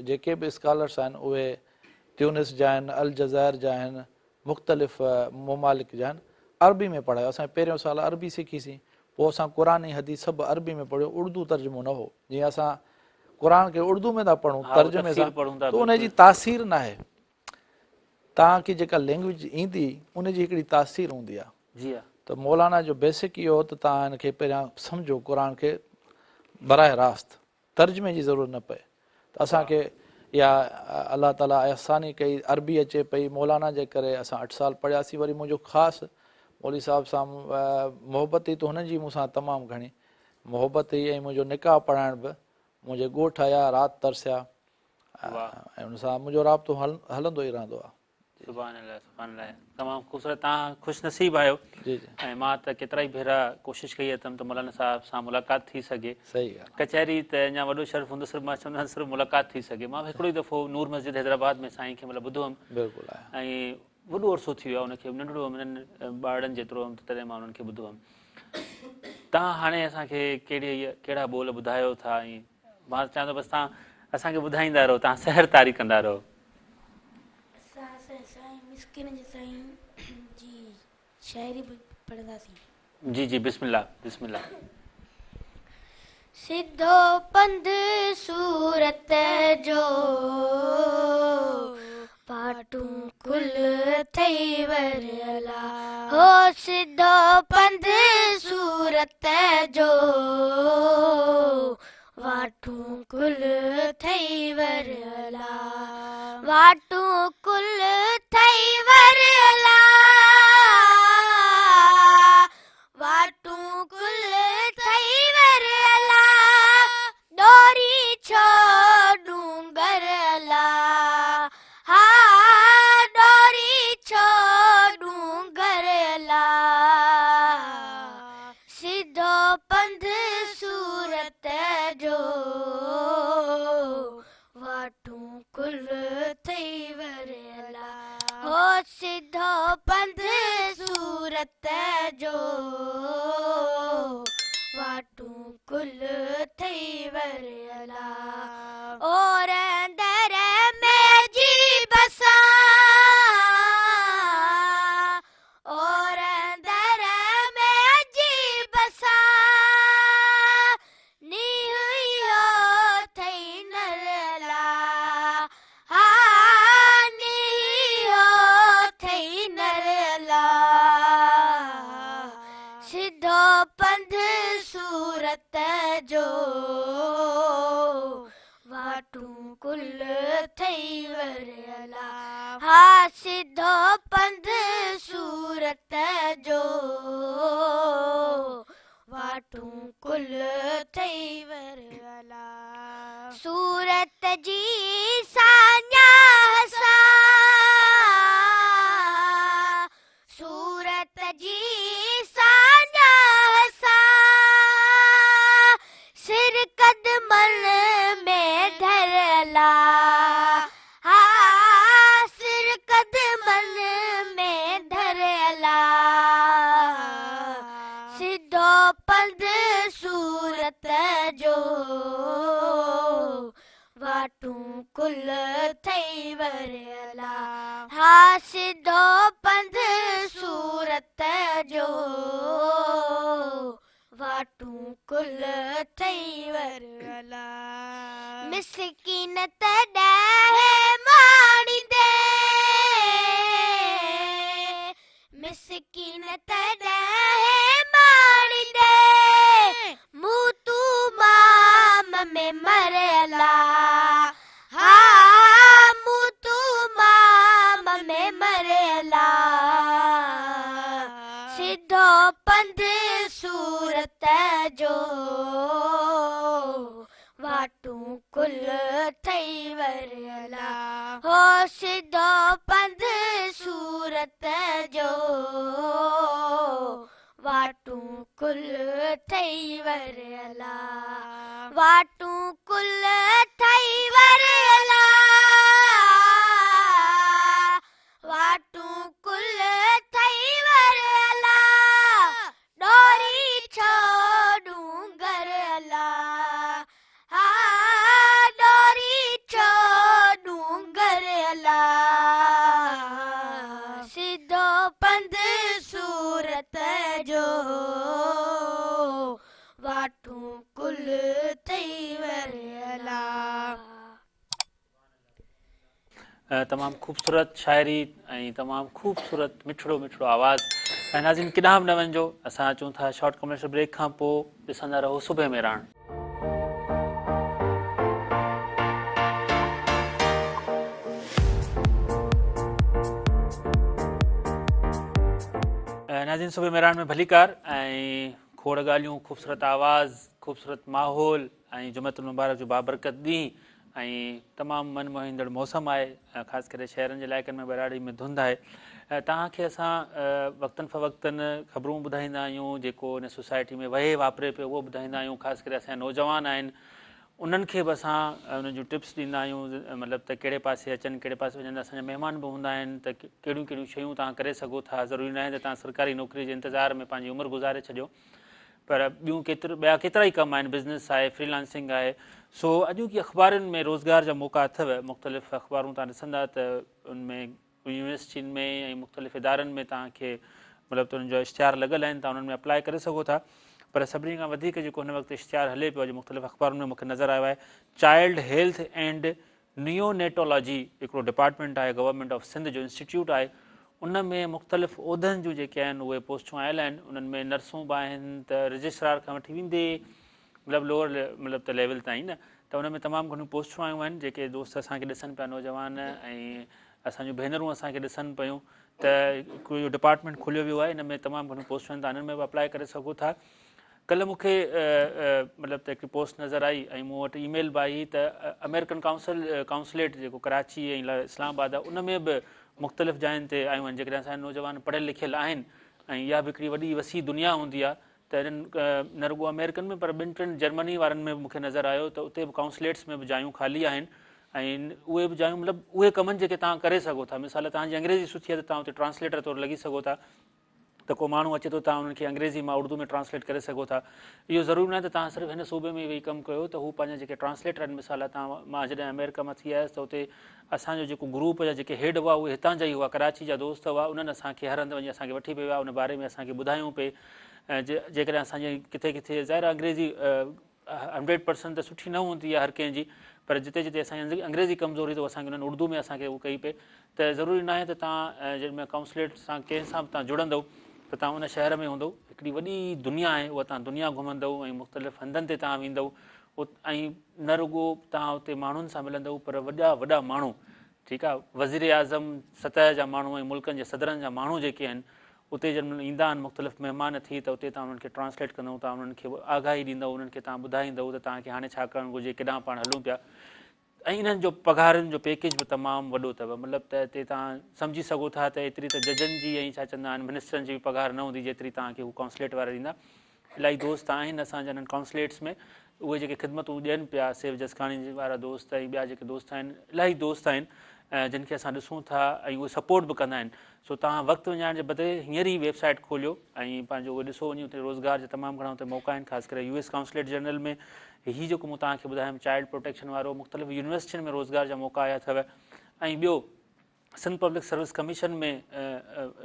جيڪي به اسڪالرس آهن اهي تيونس جا آهن الجزائر جا آهن مختلف ممالڪ جا آهن عربي ۾ پڙهايو اسان پهريون سال عربي سکيسين پوء اسان قرآن ۽ حديث سڀ عربي ۾ پڙهيو اردو ترجمو نه هو جيئن اسان قرآن کي اردو ۾ ٿا پڙهون ترجمي سان ته ان جي تاثير ناهي توهان کي جيڪا لينگويج ايندي ان جي هڪڙي تاثير هوندي آهي جي ها. ته مولانا جو بيسڪ اهو هو ته توهان هن کي پهريان سمجهو قرآن کي براه راست ترجمي جي ضرورت نه پئي ته اسان کي يا الله تعالي آساني ڪئي عربي اچي پئي مولانا جي ڪري اسان اٺ سال پڙهياسين وري منهنجو خاص مولوي صاحب سان محبت هئي ته هنن جي مون سان تمام گهڻي محبت هئي ۽ منهنجو نڪاح پڙهائڻ به منهنجي ڳوٺ آيا رات ترسيا ۽ ان سان منهنجو رابطو هلندو ئي رهندو آهي. سبحان الله سبحان الله تمام خوبصورت توهان خوش نصيب آهيو جي جي ۽ مان ته ڪيترائي ڀيرا ڪوشش ڪئي اٿم ته مولانا صاحب سان ملاقات ٿي سگهي صحيح ڳالهه ڪچهري ته اڃا وڏو شرف هوندو صرف مان چوندو آهيان صرف ملاقات ٿي سگهي مان هڪڙو ئي دفعو نور مسجد حيدرآباد ۾ سائين کي مطلب ٻڌو هئم بلڪل آهي ۽ وڏو عرصو ٿي ويو آهي ان کي ننڍڙو هئم انهن ٻارڙن جيترو هئم ته تڏهن مان انهن کي ٻڌو هئم توهان هاڻي اسان کي ڪهڙي ڪهڙا ٻول ٻڌايو ٿا ۽ مان چوان ٿو بس توهان اسان کي ٻڌائيندا رهو توهان سحر طاري ڪندا رهو. اسان سائين مسڪين جي سائين جي. شاعري به پڙهنداسين. جي جي بسم الله بسم الله. سڌو پنڌ صورت جو واٽون ڪل اٿئي ور الا هو سڌو پنڌ صورت جو واٽون ڪل اٿئي ور الا واٽون ڪل اٿئي ور الا واٽون ڪل اٿئي ور الا ڏوري ڇو ڏونگر الا ها ڏوري ڇو ڏونگر الا سڌو پنڌ صورت جو واٽون ڪل اٿئي ور الا هو سڌو پنڌ صورت جو واٽون ڪل اٿئي ور الا اور اندر ۾ جي بسان اور اندر ۾ جي بسان نينهن اهو اٿئي نر الا ها نينهن اهو اٿئي نر الا سڌو پنڌ صورت جو واٽون ڪل اٿئي ور الا ها سڌو پنڌ صورت جو واٽون ڪل اٿئي ور الا صورت جي ساڃاهه سان صورت جي ساڃاهه سان سر قدمن ۾ ڌر الا ها سر قدمن ۾ ڌر الا سڌو پنڌ صورت جو واٽون ڪل اٿئي ور الا ها سڌو پنڌ صورت جو واٽون ڪل اٿئي ور الا مسڪين تڏهن ماڻيندي مسڪين تڏهن ماڻيندي مون تون مام ۾ مر الا ها مون تون مام ۾ مر الا سڌو پنڌ صورت جو واٽون ڪل اٿئي ور الا هو سڌو پنڌ صورت جو واٽون ڪل اٿئي ور الا واٽون ڪل اٿئي ور الا واٽون ڪل اٿئي ور الا ڏوري ڇو ڏونگر الا ها ڏوري ڇو ڏونگر الا سڌو پنڌ صورت جو واٽون ڪل اٿئي ور الا. تمام خوبصورت شاعري ۽ تمام خوبصورت مٺڙو مٺڙو آواز ۽ ناظرين ڪيڏانهن به نه وڃجو اسان اچون ٿا شارٽ ڪمرشل بريڪ کان پوء ڏسندا رهو صبح مهراڻ. ناظرين صبح مهراڻ ۾ ڀليڪار ۽ کوڙ ڳالهيون خوبصورت آواز خوبصورت ماحول ۽ جمعة المبارڪ جو بابرڪت ڏينهن ۽ تمام من موهيندڙ موسم آهي خاص ڪري شهرن جي علائقن ۾ ٻهراڙي ۾ ڌنڌ آهي توهان کي اسان وقتن فوقتن خبرون ٻڌائيندا آهيون جيڪو ان سوسائٽي ۾ وهي واپري پيو اهو ٻڌائيندا آهيون خاص ڪري اسان جا نوجوان آهن انهن کي به اسان انهن جون ٽپس ڏيندا آهيون مطلب ته ڪهڙي پاسي اچن ڪهڙي پاسي وڃن اسان جا مهمان به هوندا آهن ته ڪهڙيون ڪهڙيون شيون توهان ڪري سگهو ٿا ضروري ناهي ته توهان سرڪاري نوڪري جي انتظار ۾ پنهنجي عمر گذاري ڇڏيو پر ٻيون ڪيتر ٻيا ڪيترا ئي ڪم آهن بزنس آهي فري لانسنگ آهي سو اڄوڪي اخبارن ۾ روزگار جا موقعا اٿو مختلف اخبارون توهان ڏسندا ته ان ۾ يونيورسٽين ۾ ۽ مختلف ادارن ۾ توهان کي مطلب ته انهن جا اشتهار لڳل آهن توهان انهن ۾ اپلاء ڪري سگهو ٿا پر سڀني کان وڌيڪ جيڪو هن وقت اشتهار هلي پيو اڄ مختلف اخبارن ۾ مونکي نظر آيو آهي چائلڊ هيلٿ اينڊ نيونيٽالاجي هڪڙو ڊپارٽمينٽ آهي گورنمينٽ آف سنڌ جو انسٽيٽيوٽ آهي ان ۾ مختلف عهدن جون جيڪي آهن اهي پوسٽون آيل آهن انهن ۾ نرسون به آهن ته رجسٽرار کان وٺي ويندي مطلب لوئر مطلب ته ليول تائين نه ته ان ۾ تمام گهڻيون پوسٽون آيون آهن جيڪي دوست اسان کي ڏسن پيا نوجوان ۽ اسان جون ڀينرون اسان کي ڏسن پيون ته هڪڙو اهو ڊپارٽمينٽ کوليو ويو آهي ان ۾ تمام گهڻيون پوسٽون آهن توهان انهن ۾ به اپلاء ڪري سگهو ٿا ڪلهه مون کي مطلب ته هڪڙي پوسٽ نظر آئي ۽ مون وٽ اي ميل به آئي ته آمريڪن ڪائونسل ڪائونسليٽ جيڪو ڪراچي ۽ اسلام آباد آهي ان ۾ به مختلف جاين تي آيون آهن جيڪڏهن اسان جا نوجوان پڙهيل لکيل آهن ۽ اها به هڪڙي وڏي وسيع دنيا هوندي آهي ته انهن نه رڳو آمريڪن ۾ پر ٻن ٽن جرمني وارن ۾ به مون کي نظر آيو ته اتي به ڪائونسليٽس ۾ به جايون خالي آهن ۽ اهي به جايون مطلب اهي ڪم آهن جيڪي توهان ڪري سگهو ٿا مثال توهان جي انگريزي سٺي آهي ته توهان اتي ٽرانسليٽر طور لڳي سگهو ٿا ته ڪو ماڻهو اچي ٿو توهان انهن کي انگريزي مان اردو ۾ ٽرانسليٽ ڪري سگهو ٿا. اهو ضروري ناهي ته توهان صرف هن صوبي ۾ ئي ويهي ڪم ڪيو ته هو پنهنجا جيڪي ٽرانسليٽر آهن مثال توهان مان جڏهن آمريڪا مان ٿي آيس ته اتي اسان جو جيڪو گروپ جا جيڪي هيڊ هئا اهي هتان جا ئي هئا ڪراچي جا دوست هئا انهن اسان کي هر هنڌ وڃي اسان کي وٺي پئي ويا ان باري ۾ اسان کي ٻڌايون پئي جيڪڏهن اسان جي ڪٿي ڪٿي ظاهر آهي انگريزي هنڊريڊ پرسنٽ ته سٺي نه هوندي آهي هر ڪنهن جي پر جتي جتي اسان جي انگريزي ڪمزور هئي ته اسان کي انهن اردو ۾ اسان کي اهو ڪئي پئي ته ضروري ناهي ته توهان جنهن ۾ ڪائونسليٽ سان ڪنهن سان به توهان جڙندؤ ته توهان ان شهر ۾ هوندؤ هڪڙي وڏي دنيا آهي اها توهان دنيا گهمندؤ ۽ مختلف هنڌن تي توهان ويندؤ ۽ نه رڳو توهان اتي ماڻهن سان ملندؤ پر وڏا وڏا ماڻهو ٺيڪ آهي وزير اعظم سطح جا ماڻهو ۽ ملڪن جي صدرن جا ماڻهو جيڪي آهن اتي جنهن مهل ايندا آهن مختلف مهمان ٿي ته اتي توهان انهن کي ٽرانسليٽ ڪندؤ توهان انهن کي آگاهي ڏيندؤ انهن کي توهان ٻڌائيندؤ ته توهان کي هاڻي ڇا ڪرڻ گهرجي ڪيڏانهن پاڻ هلون پيا ۽ انهن جو پگهارن جو پيڪيج به تمام وڏو اٿو مطلب ته اتي توهان سمجهي سگهو ٿا ته ايتري ته ججن جي ۽ ڇا چوندا آهن منسٽرن جي به پگهار نه هوندي جيتري توهان کي هو ڪائونسليٽ وارا ڏيندا الاهي دوست آهن اسان جا انهن ڪائونسليٽس ۾ اهي جيڪي خدمتون ڏين پيا سيف جسڪاڻي وارا دوست ۽ ٻيا جيڪي دوست آهن الاهي دوست آهن جن کي اسان ڏسون ٿا ۽ اهي سپورٽ به ڪندا آهن سو توهان وقت وڃائڻ جي بدري هينئر ئي ويب سائيٽ کوليو ۽ پنهنجو اهي ڏسو وڃي اتي روزگار جا تمام گهڻا اتي موقعا آهن خاص ڪري يو ايس ڪائونسليٽ جنرل ۾ هي جيڪو مون توهان کي ٻڌايم چائلڊ پروٽيڪشن وارو مختلف يونيورسٽين ۾ روزگار جا موقعا آيا اٿو ۽ ٻيو سنڌ پبلڪ سروس ڪميشن ۾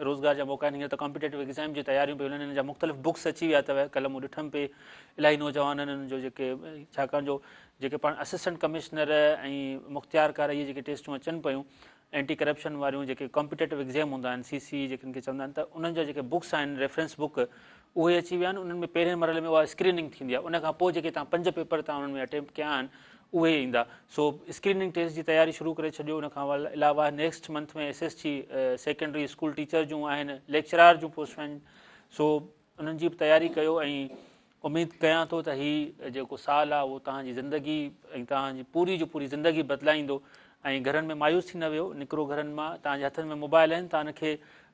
روزگار جا موقعا آهن هينئر ته ڪامپيٽيٽو ايگزام جون تياريون پيون هلن ان جا مختلف بڪس اچي ويا اٿو ڪلهه مون ڏٺم پئي الاهي نوجوانن انهن جو جيڪي ڇاڪاڻ جو جيڪي پاڻ اسسٽنٽ ڪمشنر ۽ مختيارڪار اهي جيڪي ٽيسٽون اچن پيون اينٽي ڪرپشن واريون جيڪي ڪامپيٽيٽو ايگزام هوندا آهن سي سي جيڪن کي چوندا آهن ته انهن جا جيڪي بڪس آهن ريفرنس بڪ اهي اچي ويا آهن انهن ۾ پهرين مرحلي ۾ اها اسڪريننگ ٿيندي آهي ان کان پوء جيڪي توهان پنج پيپر توهان انهن ۾ اٽيمپٽ ڪيا آهن اهي ايندا سو اسڪريننگ ٽيسٽ جي تياري شروع ڪري ڇڏيو ان کان علاوه next month ۾ S S T secondary school teacher جون آهن ليڪچرار جون پوسٽون آهن سو انهن جي به تياري ڪيو ۽ اميد ڪيان ٿو ته هي جيڪو سال آهي اهو توهان جي زندگي ۽ توهان جي پوري جو پوري زندگي بدلائيندو ۽ گهرن ۾ مايوس ٿي نه ويهو، نڪرو گهرن مان، توهان جي هٿن ۾ موبائل آهن توهان کي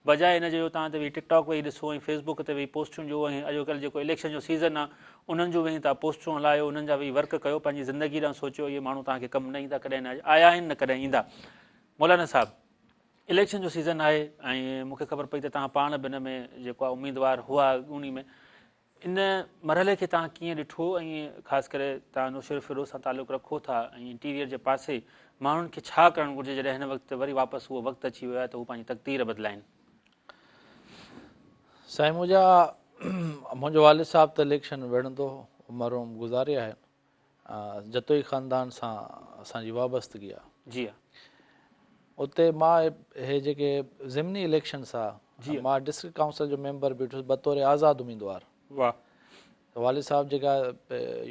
بجاء ان جي جو توهان تي ويهي ٽڪ ٽاڪ ويهي ڏسو ۽ فيس بڪ تي ويهي پوسٽون ڏيو ۽ اڄوڪلهه جيڪو اليڪشن جو سيزن آهي انهن جون ويهي توهان پوسٽون هلايو انهن جا ويهي ورڪ ڪيو پنهنجي زندگي ڏانهن سوچيو اهي ماڻهو توهان کي ڪم نه ايندا ڪڏهن نه آيا آهن نه ڪڏهن ايندا. مولانا صاحب اليڪشن جو سيزن آهي ۽ مون کي خبر پئي ته توهان پاڻ به ان ۾ جيڪو آهي اميدوار هئا اڳوڻي ۾ ان مرحلي کي توهان ڪيئن ڏٺو ۽ خاص ڪري توهان نوشهروفيروز سان تعلق رکو ٿا ۽ انٽيريئر جي پاسي ماڻهن کي ڇا ڪرڻ گهرجي جڏهن هن وقت وري واپس اهو وقت اچي ويو آهي ته هو پنهنجي تقدير بدلائين. سائين منهنجا منهنجو والد صاحب ته اليڪشن وڙهندو هو مرحوم گذاري آهن جتوئي خاندان سان اسان جي وابستگي آ. جي ها. اتي مان هي جيڪي ضمني اليڪشنس آ مان ڊسٽرڪٽ ڪائونسل جو ميمبر بيٺس بطور آزاد اميدوار. واه. والد صاحب جيڪا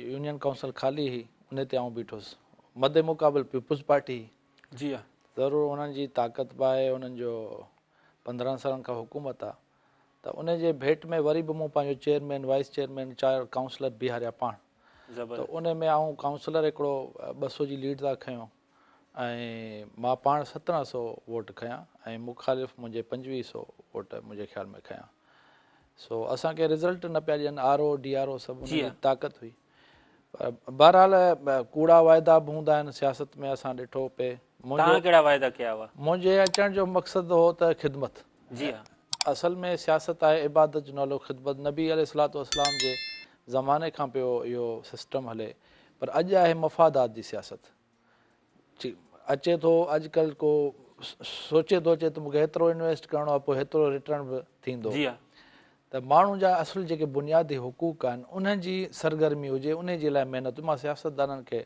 يونين ڪائونسل خالي هئي ان تي آئون بيٺس. مد مقابل پيپلز پارٽي هئي. جي ها. ضرور انهن جي طاقت به آهي انهن جو 15 سالن کان حڪومت آ ته ان جي ڀيٽ ۾ وري به مون پنهنجو چيئرمين وائيس چيئرمين چار ڪائونسلر بيهاريا پاڻ. ته ان ۾ آئون ڪائونسلر هڪڙو 200 جي ليڊ تان کنيو ۽ مان پاڻ 1700 ووٽ کنيا ۽ مخالف منهنجي 2500 ووٽ منهنجي خيال ۾ کنيا سو اسان کي رزلٽ نه پيا ڏين R O D R O سڀ ان جي طاقت هئي پر بهرحال ڪوڙا واعدا به هوندا آهن سياست ۾ اسان ڏٺو پئي توهان ڪهڙا واعدا ڪيا هئا؟ منهنجي اچڻ جو مقصد هو ته خدمت. جي ها. اصل ۾ سياست آهي عبادت جو نالو خدمت نبي عليه الصلوة والسلام جي زماني کان پيو اهو سسٽم هلي پر اڄ آهي مفادات جي سياست اچي ٿو اڄ ڪلهه ڪو سوچي ٿو اچي ته مونکي هيترو انويسٽ ڪرڻو آهي پوء هيترو ريٽرن به ٿيندو جي ها. ته ماڻهن جا اصل جيڪي بنيادي حقوق آهن انهن جي سرگرمي هجي انهي جي لاء محنت مان سياستدانن کي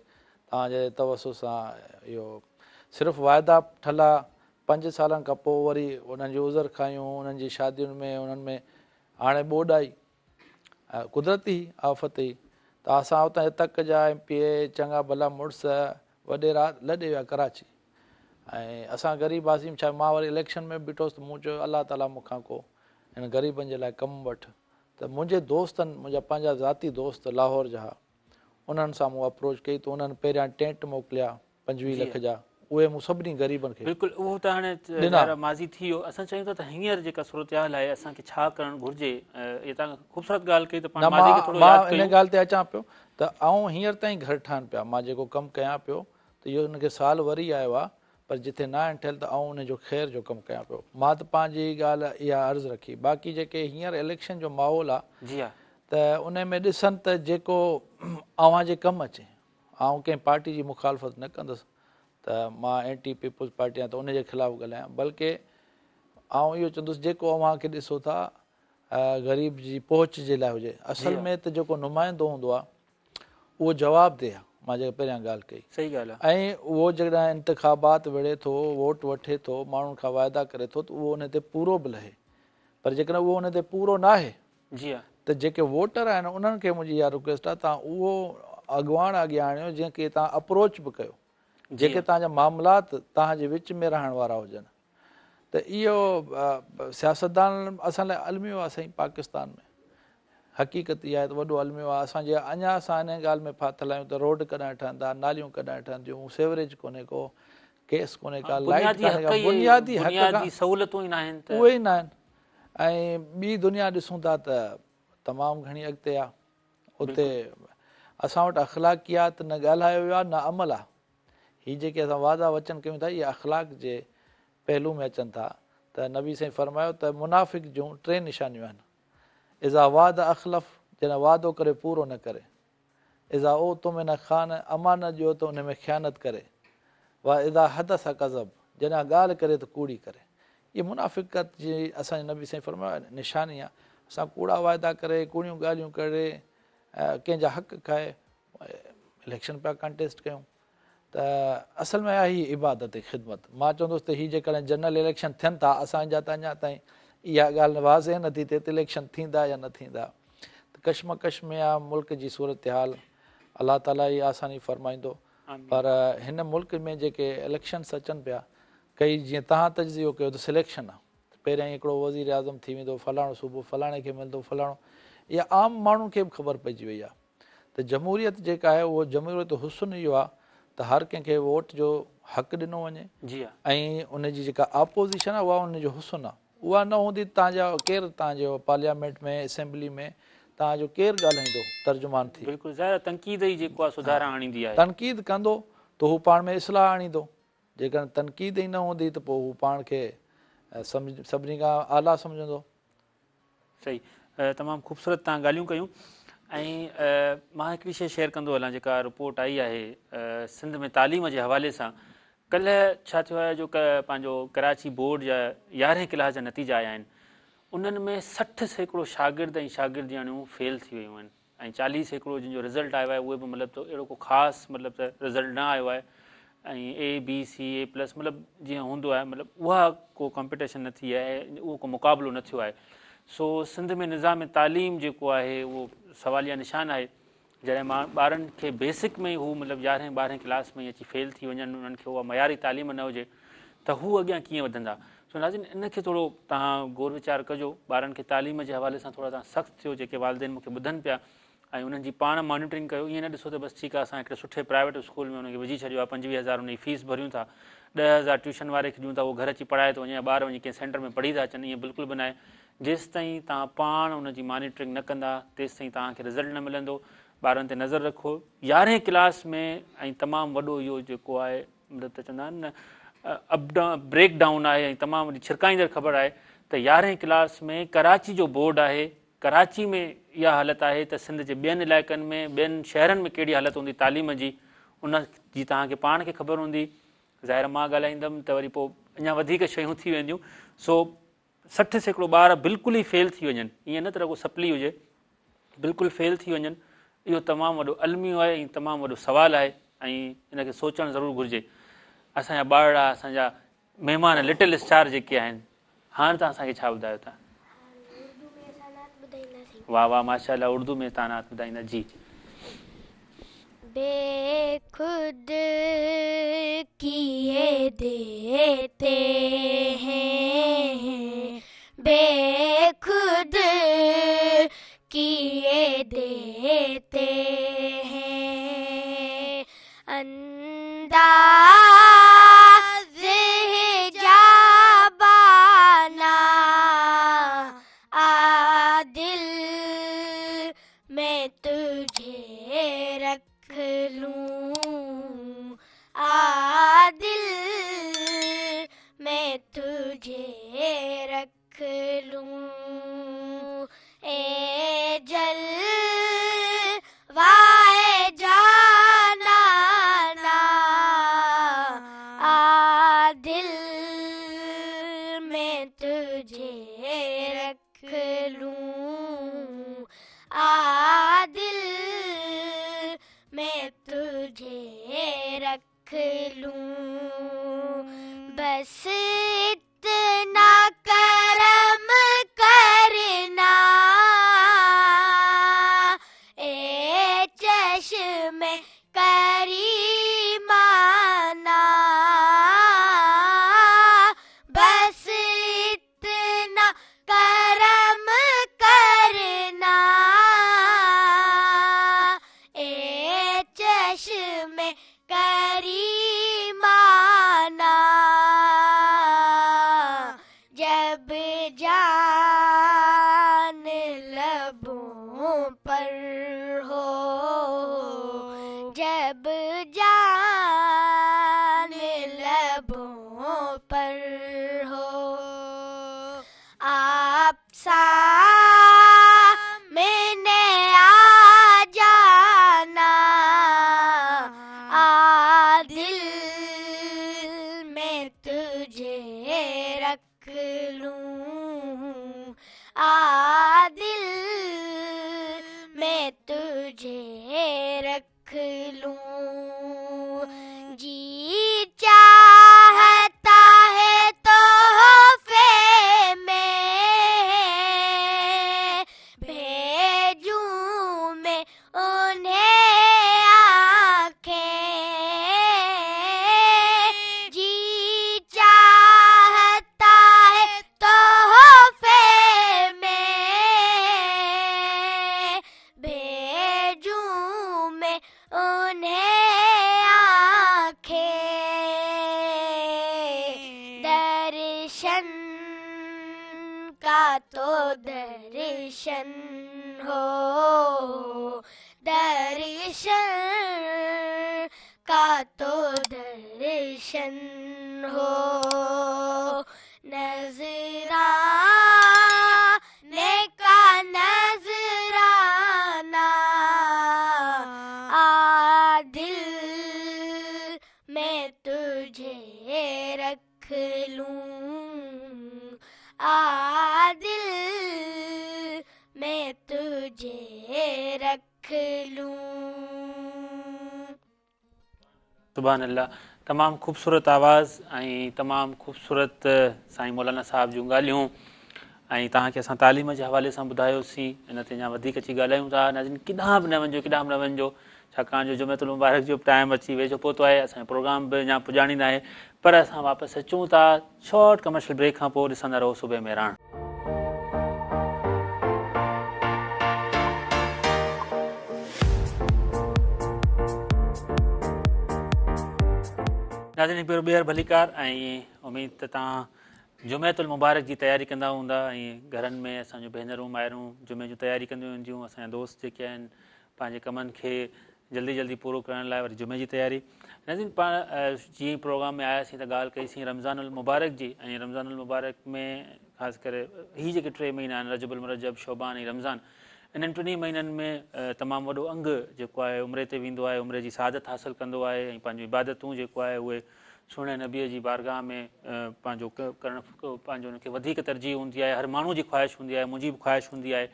توهان جي توسط سان اهو صرف واعدا ٺلها پنج سالن کان پوء وري انهن جي عذر خواهيون انهن جي شادين ۾ انهن ۾ هاڻي ٻوڏ آئي قدرتي آفت هئي ته اسان اتان جا تڪ جا ايم پي اي چڱا ڀلا مڙس وڏيرا لڏي ويا ڪراچي ۽ اسان غريب هئاسين ڇا مان وري اليڪشن ۾ بيٺو هوس ته مون چيو الله تعالي مون کان ڪو هن غريبن جي لاء ڪم وٺ ته منهنجي دوستن منهنجا پنهنجا ذاتي دوست لاهور جا انهن سان مون اپروچ ڪئي ته انهن پهريان ٽينٽ موڪليا 25 لک جا اهي مون سڀني غريبن کي بلڪل اهو ته هاڻي ظاهر ماضي ٿي ويو اسان چاهيون ٿا ته هينئر جيڪا صورتحال آهي اسان کي ڇا ڪرڻ گهرجي اهي توهان خوبصورت ڳالهه ڪئي ته پاڻ ماضي کي ٿورو ياد ڪيون. مان ان ڳالهه تي اچان پيو ته آئون هينئر تائين گهر ٺاهن پيا مان جيڪو ڪم ڪيان پيو ته اهو ان کي سال وري آيو آهي پر جتي ناهن ٺهيل ته آئون ان جو خير جو ڪم ڪيان پيو مان ته پنهنجي ڳالهه اها عرض رکي باقي جيڪي هينئر اليڪشن جو ماحول آهي جي ها ته ان ۾ ڏسن ته جيڪو اوهان جي ڪم اچي آئون ڪنهن پارٽي جي مخالفت نه ڪندس ته مان اينٽي پيپلز پارٽي آهيان ته ان جي خلاف ڳالهايان بلڪه آئون اهو چوندس جيڪو اوهان کي ڏسو ٿا غريب جي پهچ جي لاء هجي اصل ۾ ته جيڪو نمائندو هوندو آهي اهو جوابده آهي مان جيڪا پهريان ڳالهه ڪئي صحيح ڳالهه آهي ۽ اهو جيڪڏهن انتخابات وڙهي ٿو ووٽ وٺي ٿو ماڻهن کان واعدا ڪري ٿو ته اهو ان تي پورو به لهي پر جيڪڏهن اهو ان تي پورو ناهي جي ها ته جيڪي ووٽر آهن انهن کي منهنجي اها رڪويسٽ آهي توهان اهو اڳواڻ اڳيان آڻيو جنهن کي توهان اپروچ به ڪيو جيڪي توهان جا معاملات توهان جي وچ ۾ رهڻ وارا هجن ته اهو سياستدان اسان لاء الميو آهي سائين پاڪستان ۾ حقيقت اها آهي ته وڏو الميو آهي اسان جي اڃا اسان ان ڳالهه ۾ ڦاٿل آهيون ته روڊ ڪڏهن ٺهندا ناليون ڪڏهن ٺهنديون سيوريج ڪونهي ڪو گئس ڪونهي ڪا لائٽ ڪونهي ڪا بنيادي حق بنيادي سهولتون ئي ناهن ته اهي ئي ناهن ۽ ٻي دنيا ڏسون ٿا ته تمام گهڻي اڳتي آهي اتي اسان وٽ اخلاقيات نه ڳالهايو ويو آهي نه عمل آهي هي جيڪي اسان وعدا وچن ڪيون ٿا اهي اخلاق جي پهلو ۾ اچن ٿا ته نبي سائين فرمايو ته منافق جون ٽي نشانيون آهن اذا وعد اخلف جڏهن وعدو ڪري پورو نه ڪري اذا اؤتمن خان امانت ڏيو ته ان ۾ خيانت ڪري و اذا حدث ڪذب جڏهن ڳالهه ڪري ته ڪوڙي ڪري اهي منافقت جي اسان جي نبي سائين فرمايو نشاني آهي اسان ڪوڙا وعدا ڪري ڪوڙيون ڳالهيون ڪري ڪنهن جا حق کائي اليڪشن پيا ڪانٽيسٽ ڪيون ته اصل ۾ آهي هي عبادت خدمت مان چوندس ته هي جيڪڏهن جنرل اليڪشن ٿين ٿا اسان جا ته اڃا تائين اها ڳالهه واضح نه ٿي ٿئي ته اليڪشن ٿيندا يا نه ٿيندا ته ڪشمڪش ۾ آ ملڪ جي صورتحال الله تعالي ئي آساني فرمائيندو پر هن ملڪ ۾ جيڪي اليڪشنس اچن پيا ڪئي جيئن توهان تجزيو ڪيو ته سليڪشن آ پهريائين هڪڙو وزير اعظم ٿي ويندو فلاڻو صوبو فلاڻي کي ملندو فلاڻو اها عام ماڻهن کي به خبر پئجي وئي آ ته جمهوريت جيڪا آهي اهو جمهوريت جو حسن اهو آهي ته هر ڪنهن کي ووٽ جو حق ڏنو وڃي جي ها. ۽ ان جي جيڪا آپوزيشن آهي اها ان جو حسن آهي اها نه هوندي ته توهان جا ڪير توهان جو پارليامينٽ ۾ اسيمبلي ۾ توهان جو ڪير ڳالهائيندو ترجمان ٿي. بلڪل ظاهر آهي تنقيد ئي جيڪو آهي سڌارا آڻيندي آهي. تنقيد ڪندو ته هو پاڻ ۾ اصلاح آڻيندو جيڪڏهن تنقيد ئي نه هوندي ته پوء هو پاڻ کي سڀني کان اعليٰ سمجهندو. صحيح تمام خوبصورت توهان ڳالهيون ڪيون ۽ مان هڪڙي شيء شيئر ڪندو هلان جيڪا رپورٽ آئي آهي سنڌ ۾ تعليم جي حوالي سان ڪلهه ڇا ٿيو آهي جو پنهنجو ڪراچي بورڊ جا يارهين ڪلاس جا نتيجا آيا آهن انهن ۾ 60% شاگرد ۽ شاگردياڻيون فيل ٿي ويون آهن ۽ 40% جن جو رزلٽ آيو آهي اهي به مطلب ته اهڙو ڪو خاص مطلب ته رزلٽ نه آيو آهي ۽ اي بي سي اي پلس مطلب جيئن هوندو آهي مطلب اها ڪو ڪمپيٽيشن نه ٿي آهي اهو ڪو مقابلو نه ٿيو آهي سو سنڌ ۾ نظام تعليم جيڪو آهي اهو سواليا نشان آهي جڏهن مان ٻارن کي بيسڪ ۾ ئي هو مطلب يارهين ٻارهين ڪلاس ۾ ئي اچي فيل ٿي وڃن انهن کي اها معياري تعليم نه هجي ته هو اڳيان ڪيئن وڌندا سو ناظرين ان کي ٿورو توهان غور ويچار ڪجو ٻارن کي تعليم جي حوالي سان ٿورا توهان سخت ٿيو جيڪي والدين مون کي ٻڌن پيا ۽ انهن جي پاڻ مانيٽرنگ ڪيو ائين نه ڏسو ته بس ٺيڪ آهي اسان هڪڙي سٺي پرائيويٽ اسڪول ۾ انهن کي وجهي ڇڏيو آهي 25 هزار ان جي فيس ڀريون ٿا 10 هزار ٽيوشن واري کي ڏيون ٿا اهو گهر اچي پڙهائي ٿو وڃي يا ٻار وڃي ڪنهن سينٽر ۾ پڙهي ٿا اچن ائين بلڪل به ناهي جيستائين توهان پاڻ ان جي مانيٽرنگ نه ڪندا تيستائين توهان کي رزلٽ نه ملندو ٻارن تي نظر رکو يارهين ڪلاس ۾ ۽ تمام وڏو اهو جيڪو آهي مطلب ته چوندا آهن نه اپ ڊائون بريڪ ڊائون آهي ۽ تمام وڏي ڇرڪائيندڙ خبر آهي ته يارهين ڪلاس ۾ ڪراچي جو بورڊ آهي ڪراچي ۾ اها حالت آهي ته سنڌ جي ٻين علائقن ۾ ٻين شهرن ۾ ڪهڙي حالت هوندي تعليم جي ان جي توهان کي پاڻ کي خبر هوندي ظاهر مان ڳالهائيندم ته وري پوء اڃا وڌيڪ شيون ٿي وينديون سو 60% ٻار بلڪل ئي فيل ٿي وڃن، ائين نه ته رڳو سپلي هجي، بلڪل فيل ٿي وڃن، اهو تمام وڏو الميو آهي ۽ تمام وڏو سوال آهي ۽ ان کي سوچڻ ضرور گهرجي. اسان جا ٻارڙا، اسان جا مهمان لٽل اسٽار جيڪي آهن، هاڻ توهان اسان کي ڇا ٻڌايو ٿا؟ هاڻ اردو ۾ اسان نعت ٻڌائينداسين. واه واه ماشاء الله اردو ۾ توهان نعت ٻڌائيندا جي. بي خود ڪيئي ديتي هين بي خود ڪيئي ديتي هين انداز حجابانا آ دل مين تجهي رک لون آ دل مين تجهي رک لون اي جلوائي جانانا آ دل مين تجهي رک لون آ دل مين تجهي رک لون بس اتنا ڪرم ڪرنا اي چشم ڪريمانا بس اتنا ڪرم ڪرنا اي چشم ڪريمانا جب جان لبون پر هو جب جان لبون پر هو آپ سامني آ جانا آ دل مين تجهي رک لون آ دل مين تجهي رک لون جي چاهتا هي تحفي ۾ ڀيجون مين انهين آنکين جي چاهتا هي تحفي ۾ ڀيجون مين انهين آنکين درشن ڪا تو درشن هو درشن ڪا تو درشن هو نذراني ڪا نذرانا آ دل مين تجهي رک لون آ دل مين تجهي رک لون. سبحان الله تمام خوبصورت آواز ۽ تمام خوبصورت سائين مولانا صاحب جون ڳالهيون ۽ توهان کي اسان تعليم جي حوالي سان ٻڌايوسين ان تي اڃا وڌيڪ اچي ڳالهايون ٿا ناظرين ڪيڏانهن به نه وڃجو ڪيڏانهن به نه وڃجو ڇاڪاڻ جو جمعة المبارڪ جو به ٽائيم اچي ويجهو پهتو آهي اسان جو پروگرام به اڃا پڄاڻي ناهي پر اسان واپس اچون ٿا شارٽ ڪمرشل بريڪ کان پوء ڏسندا رهو صبح مهراڻ. ناظرين هڪ ڀيرو ٻيهر ڀليڪار ۽ اميد ته توهان جمعة المبارڪ جي تياري ڪندا هوندا ۽ گهرن ۾ اسان جون ڀينرون مائرون جمعي جون تياري ڪنديون هونديون اسان جا دوست جيڪي آهن پنهنجي ڪمن کي جلدي جلدي پورو ڪرڻ لاء وري جمعي جي تياري. ناظرين پاڻ جيئن ئي پروگرام ۾ آياسين ته ڳالهه ڪئي سين رمضان المبارڪ جي ۽ رمضان المبارڪ ۾ خاص ڪري هي جيڪي ٽي مهينا آهن رجب المرجب شعبان ۽ رمضان انهن ٽنهي مهينن ۾ تمام وڏو انگ جيڪو آهي عمري تي ويندو آهي عمري جي سعادت حاصل ڪندو آهي ۽ پنهنجون عبادتون جيڪو آهي اهي سهڻي نبيء جي بارگاهه ۾ پنهنجو ڪرڻ پنهنجو ان کي وڌيڪ ترجيح هوندي آهي هر ماڻهو جي خواهش هوندي آهي منهنجي به خواهش هوندي آهي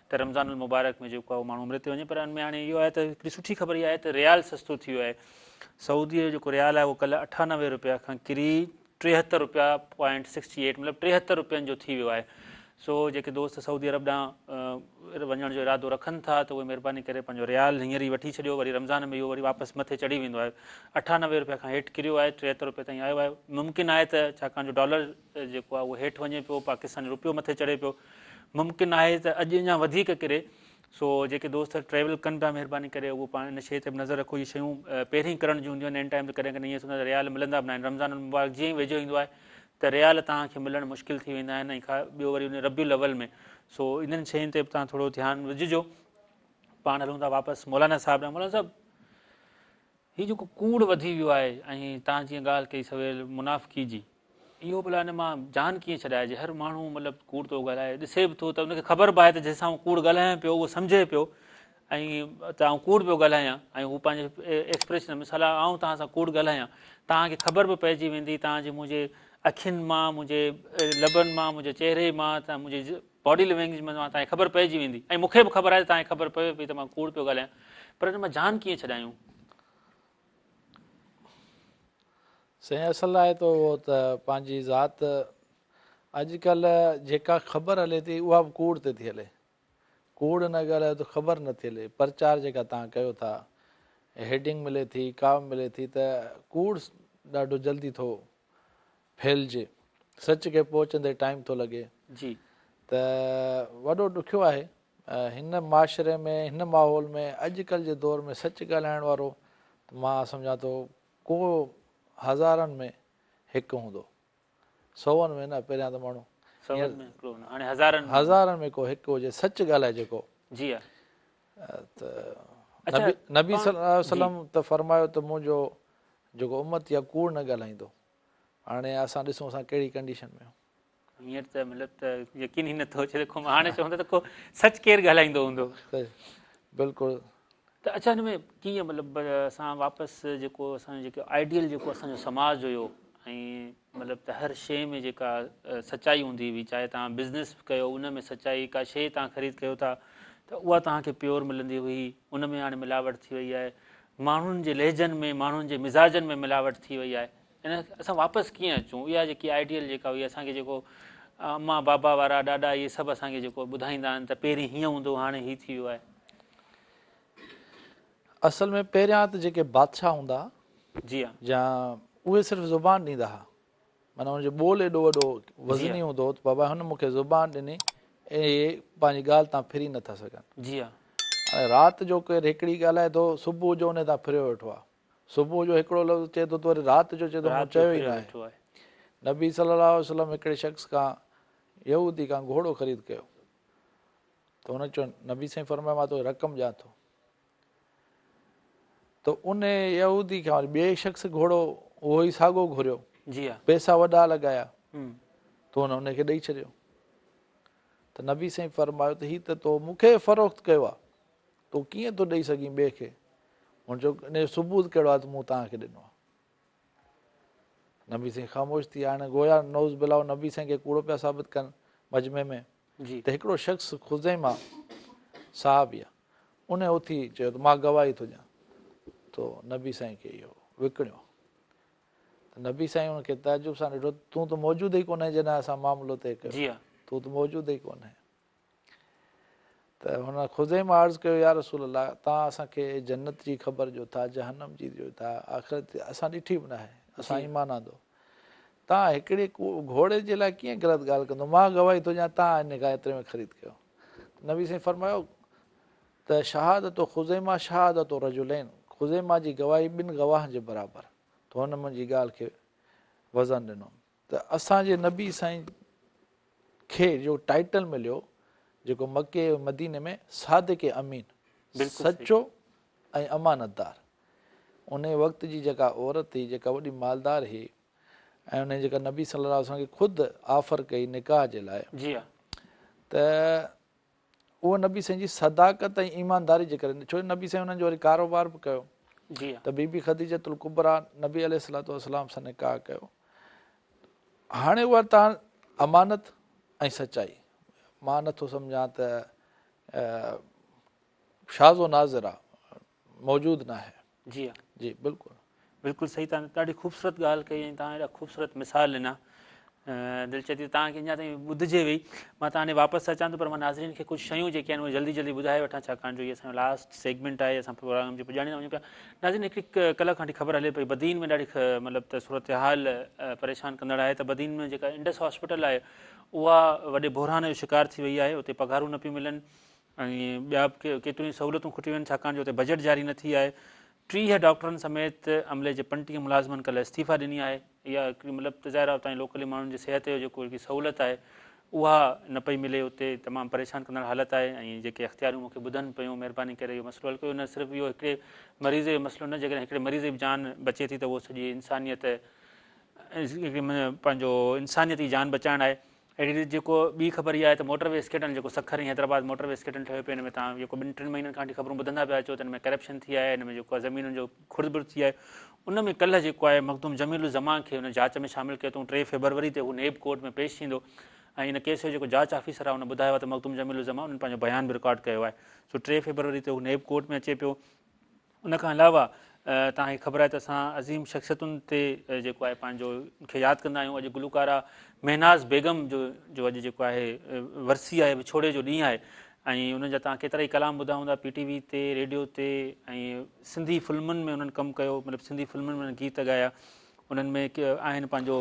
ته رمضان المبارڪ ۾ جيڪو آهي اهو ماڻهو عمري تي وڃي پر ان ۾ هاڻي اهو آهي ته هڪڙي سٺي خبر اها آهي ته ريال سستو ٿي ويو آهي سعودي جو جيڪو ريال آهي اهو ڪلهه 98 روپيا کان ڪري 73 روپيا پوائنٽ سڪسٽي ايٽ مطلب 73 روپين جو ٿي ويو آهي سو جيڪي دوست سعودي عرب ڏانهن وڃڻ جو ارادو رکن ٿا ته اهي مهرباني ڪري پنهنجو ريال هينئر ئي وٺي ڇڏيو وري رمضان ۾ اهو وري واپس مٿي چڙهي ويندو آهي 98 روپيا کان هيٺ ڪريو آهي 73 روپيا تائين آيو آهي ممڪن آهي ته ڇاڪاڻ جو ڊالر جيڪو آهي اهو هيٺ وڃي پيو پاڪستاني روپيو مٿي چڙهي پيو ممڪن آهي ته اڄ اڃا وڌيڪ ڪري سو جيڪي دوست ٽريول ڪن پيا مهرباني ڪري اهو پاڻ ان شيء تي به نظر رکو اهي شيون پهرين ڪرڻ جون هونديون آهن عين ٽائيم تي ڪڏهن ڪڏهن ائين ٿيندو آهي ته ريال ملندا به ناهن رمضان المبارڪ جيئن ئي ويجهو ايندو آهي ته ريال توهان کي ملڻ مشڪل ٿي ويندا آهن ۽ ٻيو وري ان ربيع الاول ۾ سو انهن شين تي به توهان ٿورو ڌيان وجهجو پاڻ هلون ٿا واپس مولانا صاحب ڏانهن مولانا صاحب هي جيڪو ڪوڙ وڌي ويو آهي ۽ توهان جيئن ڳالهه ڪئي سويل منافقي جي اهو ڀلا ان مان جان ڪيئن ڇڏائجي هر ماڻهو مطلب ڪوڙ ٿو ڳالهائي ڏسي به ٿو ته ان کي خبر به آهي ته جنهن سان آئون ڪوڙ ڳالهايان پيو اهو سمجهي پيو ۽ ته آئون ڪوڙ پيو ڳالهايان ۽ هو پنهنجي ايڪسپريشن مثال آئون توهان سان ڪوڙ ڳالهايان توهان کي خبر به پئجي ويندي توهان جي منهنجي اکين مان منهنجي لبن مان منهنجي چهري مان ته منهنجي باڊي لينگويج مان توهان کي خبر پئجي ويندي ۽ مون کي به خبر آهي ته توهان کي خبر پوي پئي ته مان ڪوڙ پيو ڳالهايان پر ان مان جان ڪيئن ڇڏايون؟ سائين اصل آهي ته اهو ته پنهنجي ذات اڄڪلهه جيڪا خبر هلي ٿي اها به ڪوڙ تي ٿي هلي ڪوڙ نه ڳالهايو ته خبر نه ٿي هلي پرچار جيڪا توهان ڪيو ٿا هيڊنگ ملي ٿي ڪا به ملي ٿي ته ڪوڙ ڏاڍو جلدي ٿو ڦهلجي، سچ کي پهچندي ٽائيم ٿو لڳي. جي. ته وڏو ڏکيو آهي هن معاشري ۾ هن ماحول ۾ اڄ ڪلهه جي دور ۾ سچ ڳالهائڻ وارو ته مان سمجهان ٿو ڪو هزارن ۾ هڪ هوندو سون ۾ نه پهريان ته ماڻهو سون ۾ هڪڙو نه هاڻي هزارن ۾ هزارن ۾ ڪو هڪ هجي سچ ڳالهائي جيڪو. جي ها. ته نبي صلي الله عليه وسلم ته فرمايو ته منهنجو جيڪو امتي آهي ڪوڙ نه ڳالهائيندو. هاڻي اسان ڏسون اسان ڪهڙي ڪنڊيشن ۾ آهيون. هينئر ته مطلب ته يقين ئي نٿو اچي ته هاڻي چون ٿا ته ڪو سچ ڪير ڳالهائيندو هوندو. بلڪل. ته اڇا هن ۾ ڪيئن مطلب اسان واپس جيڪو اسان جو جيڪو آئيڊيل جيڪو اسان جو سماج هيو ۽ مطلب ته هر شيء ۾ جيڪا سچائي هوندي هئي چاهي توهان بزنس ڪيو ان ۾ سچائي ڪا شيء توهان خريد ڪيو ٿا ته اها توهان کي پيور ملندي هئي ان ۾ هاڻي ملاوٽ ٿي وئي آهي ماڻهن جي لهجن ۾ ماڻهن جي مزاجن ۾ ملاوٽ ٿي وئي آهي ان اسان واپس ڪيئن اچون اها جيڪي آئيڊيل جيڪا هئي اسان کي جيڪو اما بابا وارا ڏاڏا اهي سڀ اسان کي جيڪو ٻڌائيندا آهن ته پهرين هيئن هوندو هو هاڻي هي ٿي ويو آهي. اصل ۾ پهريان ته جيڪي بادشاهه هوندا ها جي ها. يا اهي صرف زبان ڏيندا ها معنيٰ ان جو ٻول ايڏو وڏو وزني هوندو هو ته بابا هن مون کي زبان ڏني اهي پنهنجي ڳالهه تان ڦري نٿا سگهن. جي ها. هاڻي رات جو ڪير هڪڙي ڳالهائي ٿو صبح جو ان تان ڦريو ويٺو آهي. صبح جو هڪڙو لفظ چئي ٿو ته وري رات جو چئي ٿو مون چيو ئي ناهي. نبي صلي الله عليه وسلم هڪڙي شخص کان يهودي کان گهوڙو خريد ڪيو ته هن چيو نبي سائين فرمايو مان توکي رقم ڏيان ٿو ته ان يهودي کان وري ٻئي شخص گهوڙو اهو ئي ساڳو گهريو جي ها پئسا وڏا لڳايا ته هن ان کي ڏئي ڇڏيو ته نبي سائين فرمايو ته هي ته تو مون کي فروخت ڪيو آهي تون ڪيئن ٿو ڏئي سگهين ٻئي کي؟ هن چيو، ان جو ثبوت ڪهڙو آهي ته مون توهان کي ڏنو آهي؟ نبي سائين خاموش ٿي ويا. هاڻي گويا نعوذ بالله نبي سائين کي ڪوڙو پيا ثابت ڪن مجمع ۾ جي. ته هڪڙو شخص خزيمه صحابي آهي ان اٿي چيو ته مان گواهي ٿو ڏيان تو نبي سائين کي اهو وڪڻيو ته نبي سائين ان کي تعجب سان ڏٺو تون ته موجود ئي ڪونهين جڏهن اسان معاملو طئي ڪيو جي ها. تون ته موجود ئي ڪونهين. ته هن خزيمه عرض ڪيو، يا رسول الله! توهان اسان کي جنت جي خبر ڏيو ٿا، جهنم جي ڏيو ٿا، آخرت جي اسان ڏٺي به ناهي، اسان ايمان آندو. توهان هڪڙي گهوڙي جي لاء ڪيئن غلط ڳالهه ڪندو؟ مان گواهي ٿو ڏيان توهان ان کان ايتري ۾ خريد ڪيو. ته نبي سائين فرمايو ته شهادت خزيمه شهادت رجلين، خزيمه جي گواهي ٻن گواهن جي برابر. ته هن منهنجي ڳالهه کي وزن ڏنو. ته اسان جي نبي سائين کي جو ٽائيٽل مليو جيڪو مڪي ۽ مديني ۾ صادق امين، سچو ۽ امانتدار، انهي وقت جي جيڪا عورت هئي جيڪا وڏي مالدار هئي ۽ انهي جيڪا نبي صلي الله عليه وسلم کي خود آفر ڪئي نڪاح جي لاء جي ها. ته اهو نبي سائين جي صداقت ۽ ايمانداري جي ڪري ڇو جو نبي سائين انهن جو وري ڪاروبار به ڪيو. جي ها. ته بي بي خديجة الڪبريٰ نبي عليه الصلوة والسلام سان نڪاح ڪيو. هاڻي اها تان امانت ۽ سچائي مان نه ٿو سمجهان ته شاذ و نادر آ، موجود ناهي. جي ها. جي بلڪل. بلڪل صحيح توهان ڏاڍي خوبصورت ڳالهه ڪئي ۽ توهان ايڏا خوبصورت مثال ڏنا دل چئي ٿي توهان کي اڃا تائين ٻڌجي وئي مان توهان ڏي واپس اچان ٿو پر مان ناظرين کي ڪجهه شيون جيڪي آهن اهي جلدي جلدي ٻڌائي وٺان ڇاڪاڻ جو هي اسان جو لاسٽ سيگمينٽ آهي اسان پروگرام جي پڄاڻي ڏانهن وڃون پيا ناظرين هڪڙي ڪلهه کان وٺي خبر هلي پئي بدين ۾ ڏاڍي مطلب ته صورتحال پريشان ڪندڙ آهي ته بدين ۾ جيڪا انڊس هاسپيٽل آهي اها وڏي بحران جو شڪار ٿي وئي آهي اتي پگهارون نه پيون ملن ۽ ٻيا به ڪيتريون ئي سهولتون کٽي ويون آهن ڇاڪاڻ جو اتي بجيٽ جاري نه ٿي آهي 30 ڊاڪٽرن سميت عملي جي 35 ملازمن ڪلهه استعيفيٰ ڏني آهي. اها هڪڙي مطلب ته ظاهر آهي اتان جي لوڪلي ماڻهن جي صحت جو جيڪو هڪڙي سهولت آهي اها نه پئي ملي اتي تمام پريشان ڪندڙ حالت آهي ۽ جيڪي اختياريون مون کي ٻڌن پيون مهرباني ڪري اهو مسئلو حل ڪيو نه صرف اهو هڪڙي مريض جو مسئلو نه جيڪڏهن هڪڙي مريض جي به جان بچي ٿي ته اهو سڄي انسانيت پنهنجو انسانيت جي جان بچائڻ آهي اهڙي ريت جيڪو ٻي خبر اها آهي ته موٽر وي اسڪينڊل جيڪو Sukkur ۽ Hyderabad motor V scandal ٺهيو پيو ان ۾ توهان جيڪو ٻن ٽن مهينن کان وٺي خبرون ٻڌندا پيا اچو ته ان ۾ ڪرپشن ٿي آهي ان ۾ جيڪو آهي زمينن جو خرد برد ٿي آهي ان ۾ ڪلهه جيڪو آهي مخدوم جميل الزمان کي ان جاچ ۾ شامل ڪيو اٿئون 3 فيبروري تي هو نيب ڪورٽ ۾ پيش ٿيندو ۽ ان ڪيس جو جيڪو جاچ آفيسر آهي ان ٻڌايو آهي ته مخدوم جميل الزمان انهن پنهنجو بيان به رڪارڊ ڪيو آهي سو 3 فيبروري تي هو نيب ڪورٽ ۾ اچي پيو ان کان علاوه توهان کي خبر آهي ته اسان عظيم شخصيتن تي جيڪو آهي پنهنجو کي ياد ڪندا آهيون اڄ گلوڪاره مهناز بيگم جو جو اڄ جيڪو آهي ورسي آهي وڇوڙي جو ڏينهن آهي ۽ انهن جا توهان ڪيترا ئي ڪلام ٻڌا هوندا پي ٽي وي تي ريڊيو تي ۽ سنڌي فلمن ۾ انهن ڪم ڪيو مطلب سنڌي فلمن ۾ انهن گيت ڳايا انهن ۾ آهن پنهنجو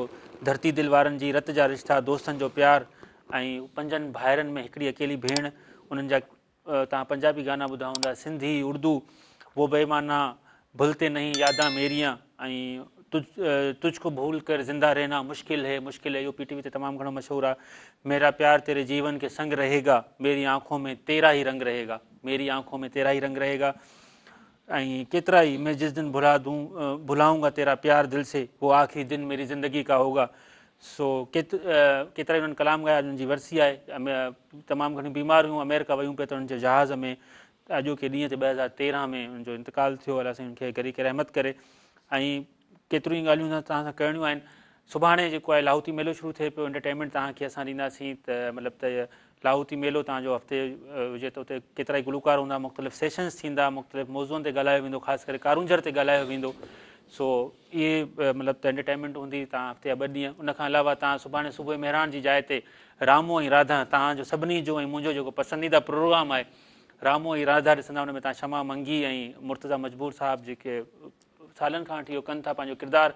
ڌرتي دل وارن جي رت جا رشتا دوستن جو پيار ۽ پنجن ڀائرن ۾ هڪڙي اڪيلي ڀيڻ انهن جا توهان پنجابي گانا ٻڌا هوندا سنڌي اردو وو بي معنيٰ ڀلتي نهين يادان ميريان ۽ تجھ ڪو ڀول ڪر زنده رهنا مشڪل هي مشڪل هي اهو پي ٽي وي تي تمام گهڻو مشهور آهي ميرا پيار تيري جيون ڪي سنگ رهي گا ميري آنکون ۾ تيرا هي رنگ رهي گا ميري آنکون ۾ تيرا هي رنگ رهي گا ۽ ڪيترا ئي مين جس دن ڀلا دون ڀلاؤن گا تيرا پيار دل سي وو آخري دن ميري زندگي ڪا هوگا سو ڪيترا ئي انهن ڪلام ڳايا انهن جي ورسي آهي تمام گهڻيون بيمار هيون آمريڪا ويون پئي ته انهن جي جهاز ۾ اڄوڪي ڏينهن تي 2013 ۾ انهن جو انتقال ٿيو الله سائين انهن کي غريق رحمت ڪري ۽ ڪيتريون ئي ڳالهيون توهان سان ڪرڻيون آهن سڀاڻي جيڪو آهي لاهوتي ميلو شروع ٿئي پيو انٽرٽينمينٽ توهان کي اسان ڏينداسين ته مطلب ته لاهوتي ميلو توهان جو هفتي هجي ته اتي ڪيترائي گلوڪار هوندا مختلف سيشنز ٿيندا مختلف موضوعن تي ڳالهايو ويندو خاص ڪري ڪارونجهر تي ڳالهايو ويندو سو اهي مطلب ته انٽرٽينمينٽ هوندي توهان هفتي جا ٻه ڏينهن ان کان علاوه توهان سڀاڻي صبح مهراڻ جي جاء تي رامو ۽ راڌا توهان جو سڀني جو ۽ منهنجو جيڪو پسنديده پروگرام آهي رامو ۽ راڌا ڏسندا ان ۾ توهان شمع منگي ۽ مرتضيٰ مجبور صاحب جيڪي سالن کان وٺي اهو ڪن ٿا پنهنجو ڪردار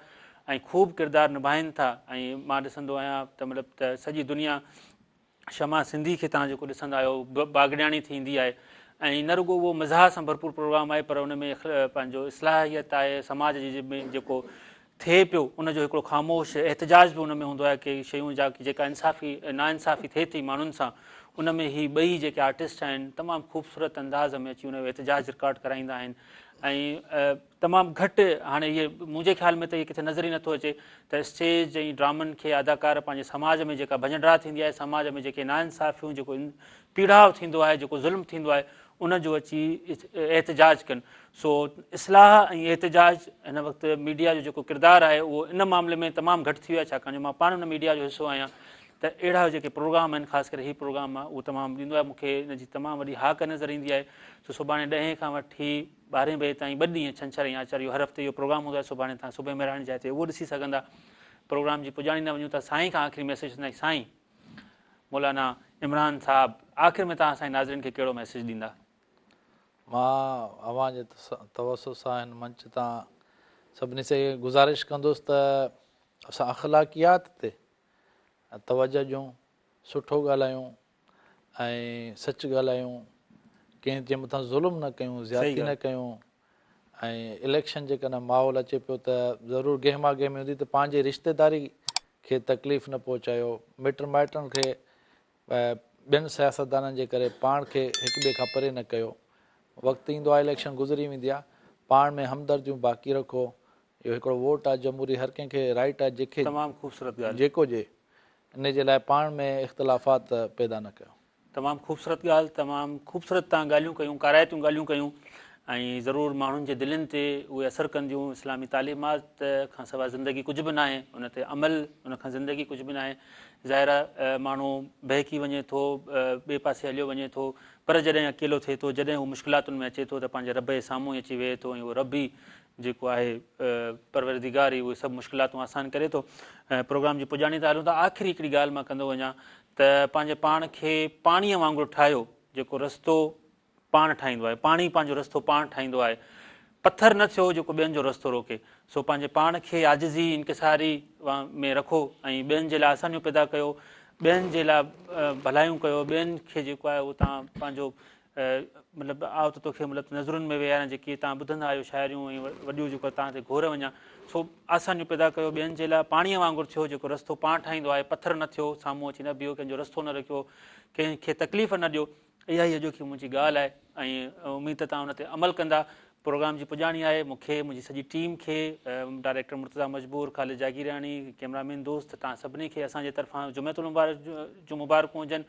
۽ خوب ڪردار نڀائين ٿا ۽ مان ڏسندو آهيان ته مطلب ته سڄي دنيا شمع سنڌي کي توهان جيڪو ڏسندا آهيو باگڙياڻي ٿيندي آهي ۽ نه رڳو اهو مزاح سان ڀرپور پروگرام آهي پر ان ۾ پنهنجو اصلاحيت آهي سماج جي ۾ جيڪو ٿئي پيو ان جو هڪڙو خاموش احتجاج به ان ۾ هوندو آهي ڪي شيون جا جيڪا انصافي ناانصافي ٿئي ٿي ماڻهن سان ان ۾ هي ٻئي جيڪي آرٽسٽ آهن تمام خوبصورت انداز ۾ اچي ان جو احتجاج رڪارڊ ڪرائيندا آهن ۽ تمام گهٽ هاڻي اهي منهنجي خيال ۾ ته اهي ڪٿي نظر ئي نٿو اچي ته اسٽيج ۽ ڊرامن کي اداڪار پنهنجي سماج ۾ جيڪا ڀڃڊراهه ٿيندي آهي سماج ۾ جيڪي ناانصافيون جيڪو پيڙاء ٿيندو آهي جيڪو ظلم ٿيندو آهي ان جو اچي احتجاج ڪن سو اصلاح ۽ احتجاج هن وقت ميڊيا جو جيڪو ڪردار آهي اهو ان معاملي ۾ تمام گهٽ ٿي ويو آهي ڇاڪاڻ جو مان پاڻ ان ميڊيا جو حصو آهيان ته اهڙا جيڪي پروگرام آهن خاص ڪري هي پروگرام آهي اهو تمام ڏيندو آهي مون کي ان جي تمام وڏي هاڪ نظر ايندي آهي سو سڀاڻي ڏهين کان وٺي ٻارهين بجي تائين ٻه ڏينهن ڇنڇر ۽ آچر اهو هر هفتي اهو پروگرام هوندو آهي سڀاڻي توهان صبح مهراڻ جي جاء تي اهو ڏسي سگهندا پروگرام جي پڄاڻي ڏانهن وڃون ٿا سائين کان آخري ميسيج ڏينداسين سائين مولانا عمران صاحب آخر ۾ توهان اسان جي ناظرين کي ڪهڙو ميسيج ڏيندا؟ مان اوهان جي توسط سان هن منچ تان سڀني سي گذارش ڪندس ته اسان اخلاقيات تي توجه ڏيون، سٺو ڳالهايون ۽ سچ ڳالهايون، ڪنهن جي مٿان ظلم نه ڪيون، زيادتي نه ڪيون ۽ اليڪشن جيڪڏهن ماحول اچي پيو ته ضرور گهما گهمي هوندي ته پنهنجي رشتيداري کي تڪليف نه پهچايو، مٽ مائٽن کي ٻين سياستدانن جي ڪري پاڻ کي هڪ ٻئي کان پري نه ڪيو، وقت ايندو آهي اليڪشن گذري ويندي آهي، پاڻ ۾ همدرديون باقي رکو، اهو هڪڙو ووٽ آهي جمهوري هر ڪنهن کي رائيٽ آهي جيڪي تمام خوبصورت ڳالهه. جيڪو ڏي انهي جي لاء پاڻ ۾ اختلافات پيدا نه ڪيو. تمام خوبصورت ڳالهه تمام خوبصورت توهان ڳالهيون ڪيون ڪارائتيون ڳالهيون ڪيون ۽ ضرور ماڻهن جي دلين تي اهي اثر ڪنديون. اسلامي تعليمات کان سواء زندگي ڪجهه به ناهي، ان تي عمل ان کان زندگي ڪجهه به ناهي. ظاهر آهي ماڻهو بهڪي وڃي ٿو، ٻئي پاسي هليو وڃي ٿو، پر جڏهن اڪيلو ٿئي ٿو، جڏهن هو مشڪلاتن ۾ اچي ٿو ته پنهنجي رب جي سامهون ئي اچي ويهي ٿو ۽ اهو رب ئي جيڪو آهي پروردگار ئي اهي سڀ مشڪلاتون آسان ڪري ٿو. پروگرام جي پڄاڻي تي هلون ٿا. آخري هڪڙي ڳالهه مان ڪندو وڃان ته پنهنجي پاڻ کي پاڻيء وانگر ٺاهيو، جيڪو رستو پاڻ ٺاهيندو آهي. پاڻي پنهنجو رستو پاڻ ٺاهيندو آهي. پٿر نه ٿيو جيڪو ٻين جو رستو روڪي. سو پنهنجي پاڻ کي عاجزي، انڪساري ۾ رکو ۽ ٻين جي لاء آسانيون پيدا ڪيو، ٻين جي لاء ڀلايون ڪيو، ٻين کي جيڪو آهي اهو توهان پنهنجو مطلب آء ته توکي مطلب نظرن ۾ ويهاريان جيڪي توهان ٻڌندا آهيو شاعريون ۽ وڏيون جيڪو توهان تي گهور وڃان. سو آسانيون پيدا ڪيو ٻين جي لاء پاڻيء وانگر ٿيو جيڪو رستو پاڻ ٺاهيندو آهي. پٿر نه ٿيو، سامهون اچي نه بيهو، ڪنهن جو رستو نه رڪيو، ڪنهن کي تڪليف نه ڏيو. اها ئي اڄوڪي منهنجي ڳالهه آهي ۽ اميد ته توهان ان تي عمل ڪندا. پروگرام جي پڄاڻي آهي. مون کي، منهنجي سڄي ٽيم کي، ڊائريڪٽر مرتضيٰ مجبور، خالد جاگيراڻي، ڪئميرامين دوست، توهان سڀني کي اسان جي طرفان جمعة المبارڪ جون مبارڪون هجن.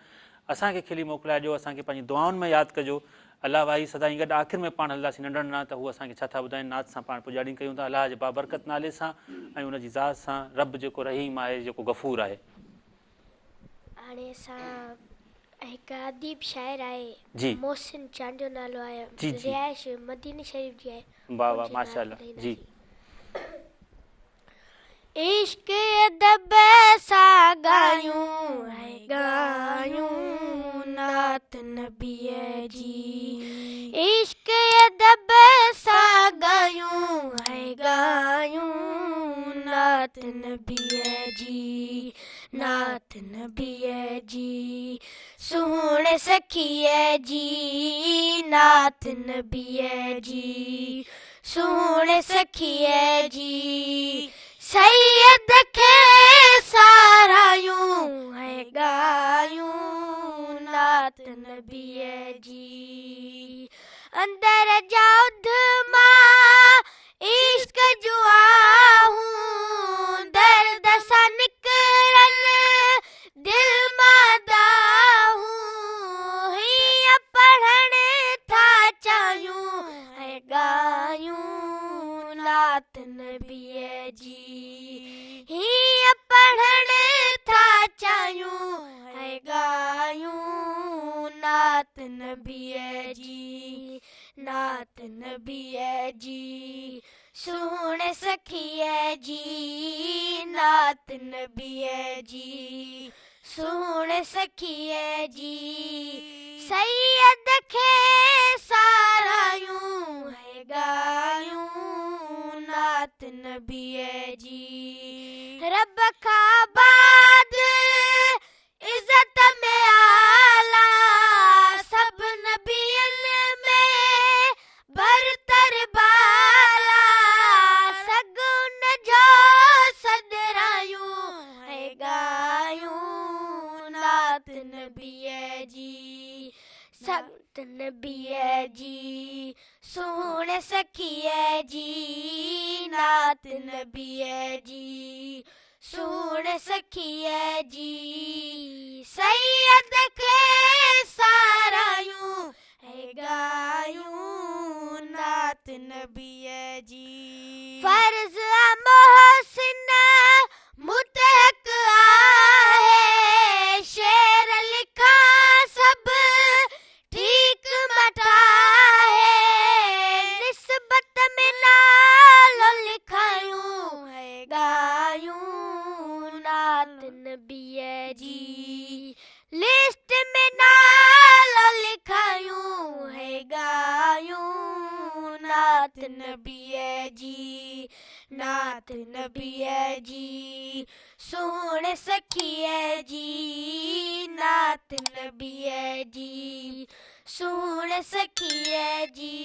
اسان کي کلي موڪلائي ڏيو، اسان کي پنهنجي دعائن ۾ ياد ڪجو. الله واهي سدائين گڏ. آخر ۾ پاڻ هلنداسين ننڍڙن ڏانهن ته هو اسان کي ڇا ٿا ٻڌائين. نعت سان پاڻ پڄاڻي ڪيون ٿا. الله جي بابرڪت نالي سان ۽ ان جي ذات سان، رب جيڪو رحيم آهي، جيڪو غفور آهي. هاڻي اسان هڪ اديب شاعر آهي جي. محسن چانڊيو نالو آهي جي جي. رهائش مديني شريف جي آهي واه ان واه جي ماشاء نعت الله جي. ٻڌائينداسين. عشق ادب سان ڳايون ۽ ڳايون نعت نبيء جي عشق ادب سان ڳايون ۽ ڳايون نعت نبيء جي نعت نبيء جي سهڻي سخيء جي نعت نبيء جي سهڻي سخيء جي سيد کي ساراهيون ۽ ڳايون نعت نبيء جي اندر جا اڌما عشق جون آهون درد سان نڪرن دل مان دانهون هيئن پڙهڻ ٿا چاهيون ۽ ڳايون نعت نبيء جي هيئن پڙهڻ ٿا چاهيون ۽ ڳايون نعت نبيء جي نعت نبيء جي سهڻي سخيء جي نعت نبيء جي سهڻي سخيء جي سيد کي ساراهيون ۽ ڳايون نعت نبيء جي رب کان بعد عزت ۾ اعليٰ سڀ نبين ۾ برتر بالا سگ ان جو سڏرايون ۽ ڳايون نعت نبيء جي نعت نبيء جي سهڻي سخيء جي نعت نبيء جي سهڻي سخيء جي سيد کي ساراهيون ۽ ڳايون نعت نبيء جي. فرض آ محسن مون تي حق آهي شعر لکان سڀ ٺيڪ مان ٺاهي نسبت ۾ نالو لکايون ۽ ڳايون نعت نبيء جي لسٽ ۾ نالو لکايون ۽ ڳايون نعت نبيء جي نعت نبيء جي سهڻي سخيء جي نعت نبيء جي سهڻي سخيء جي.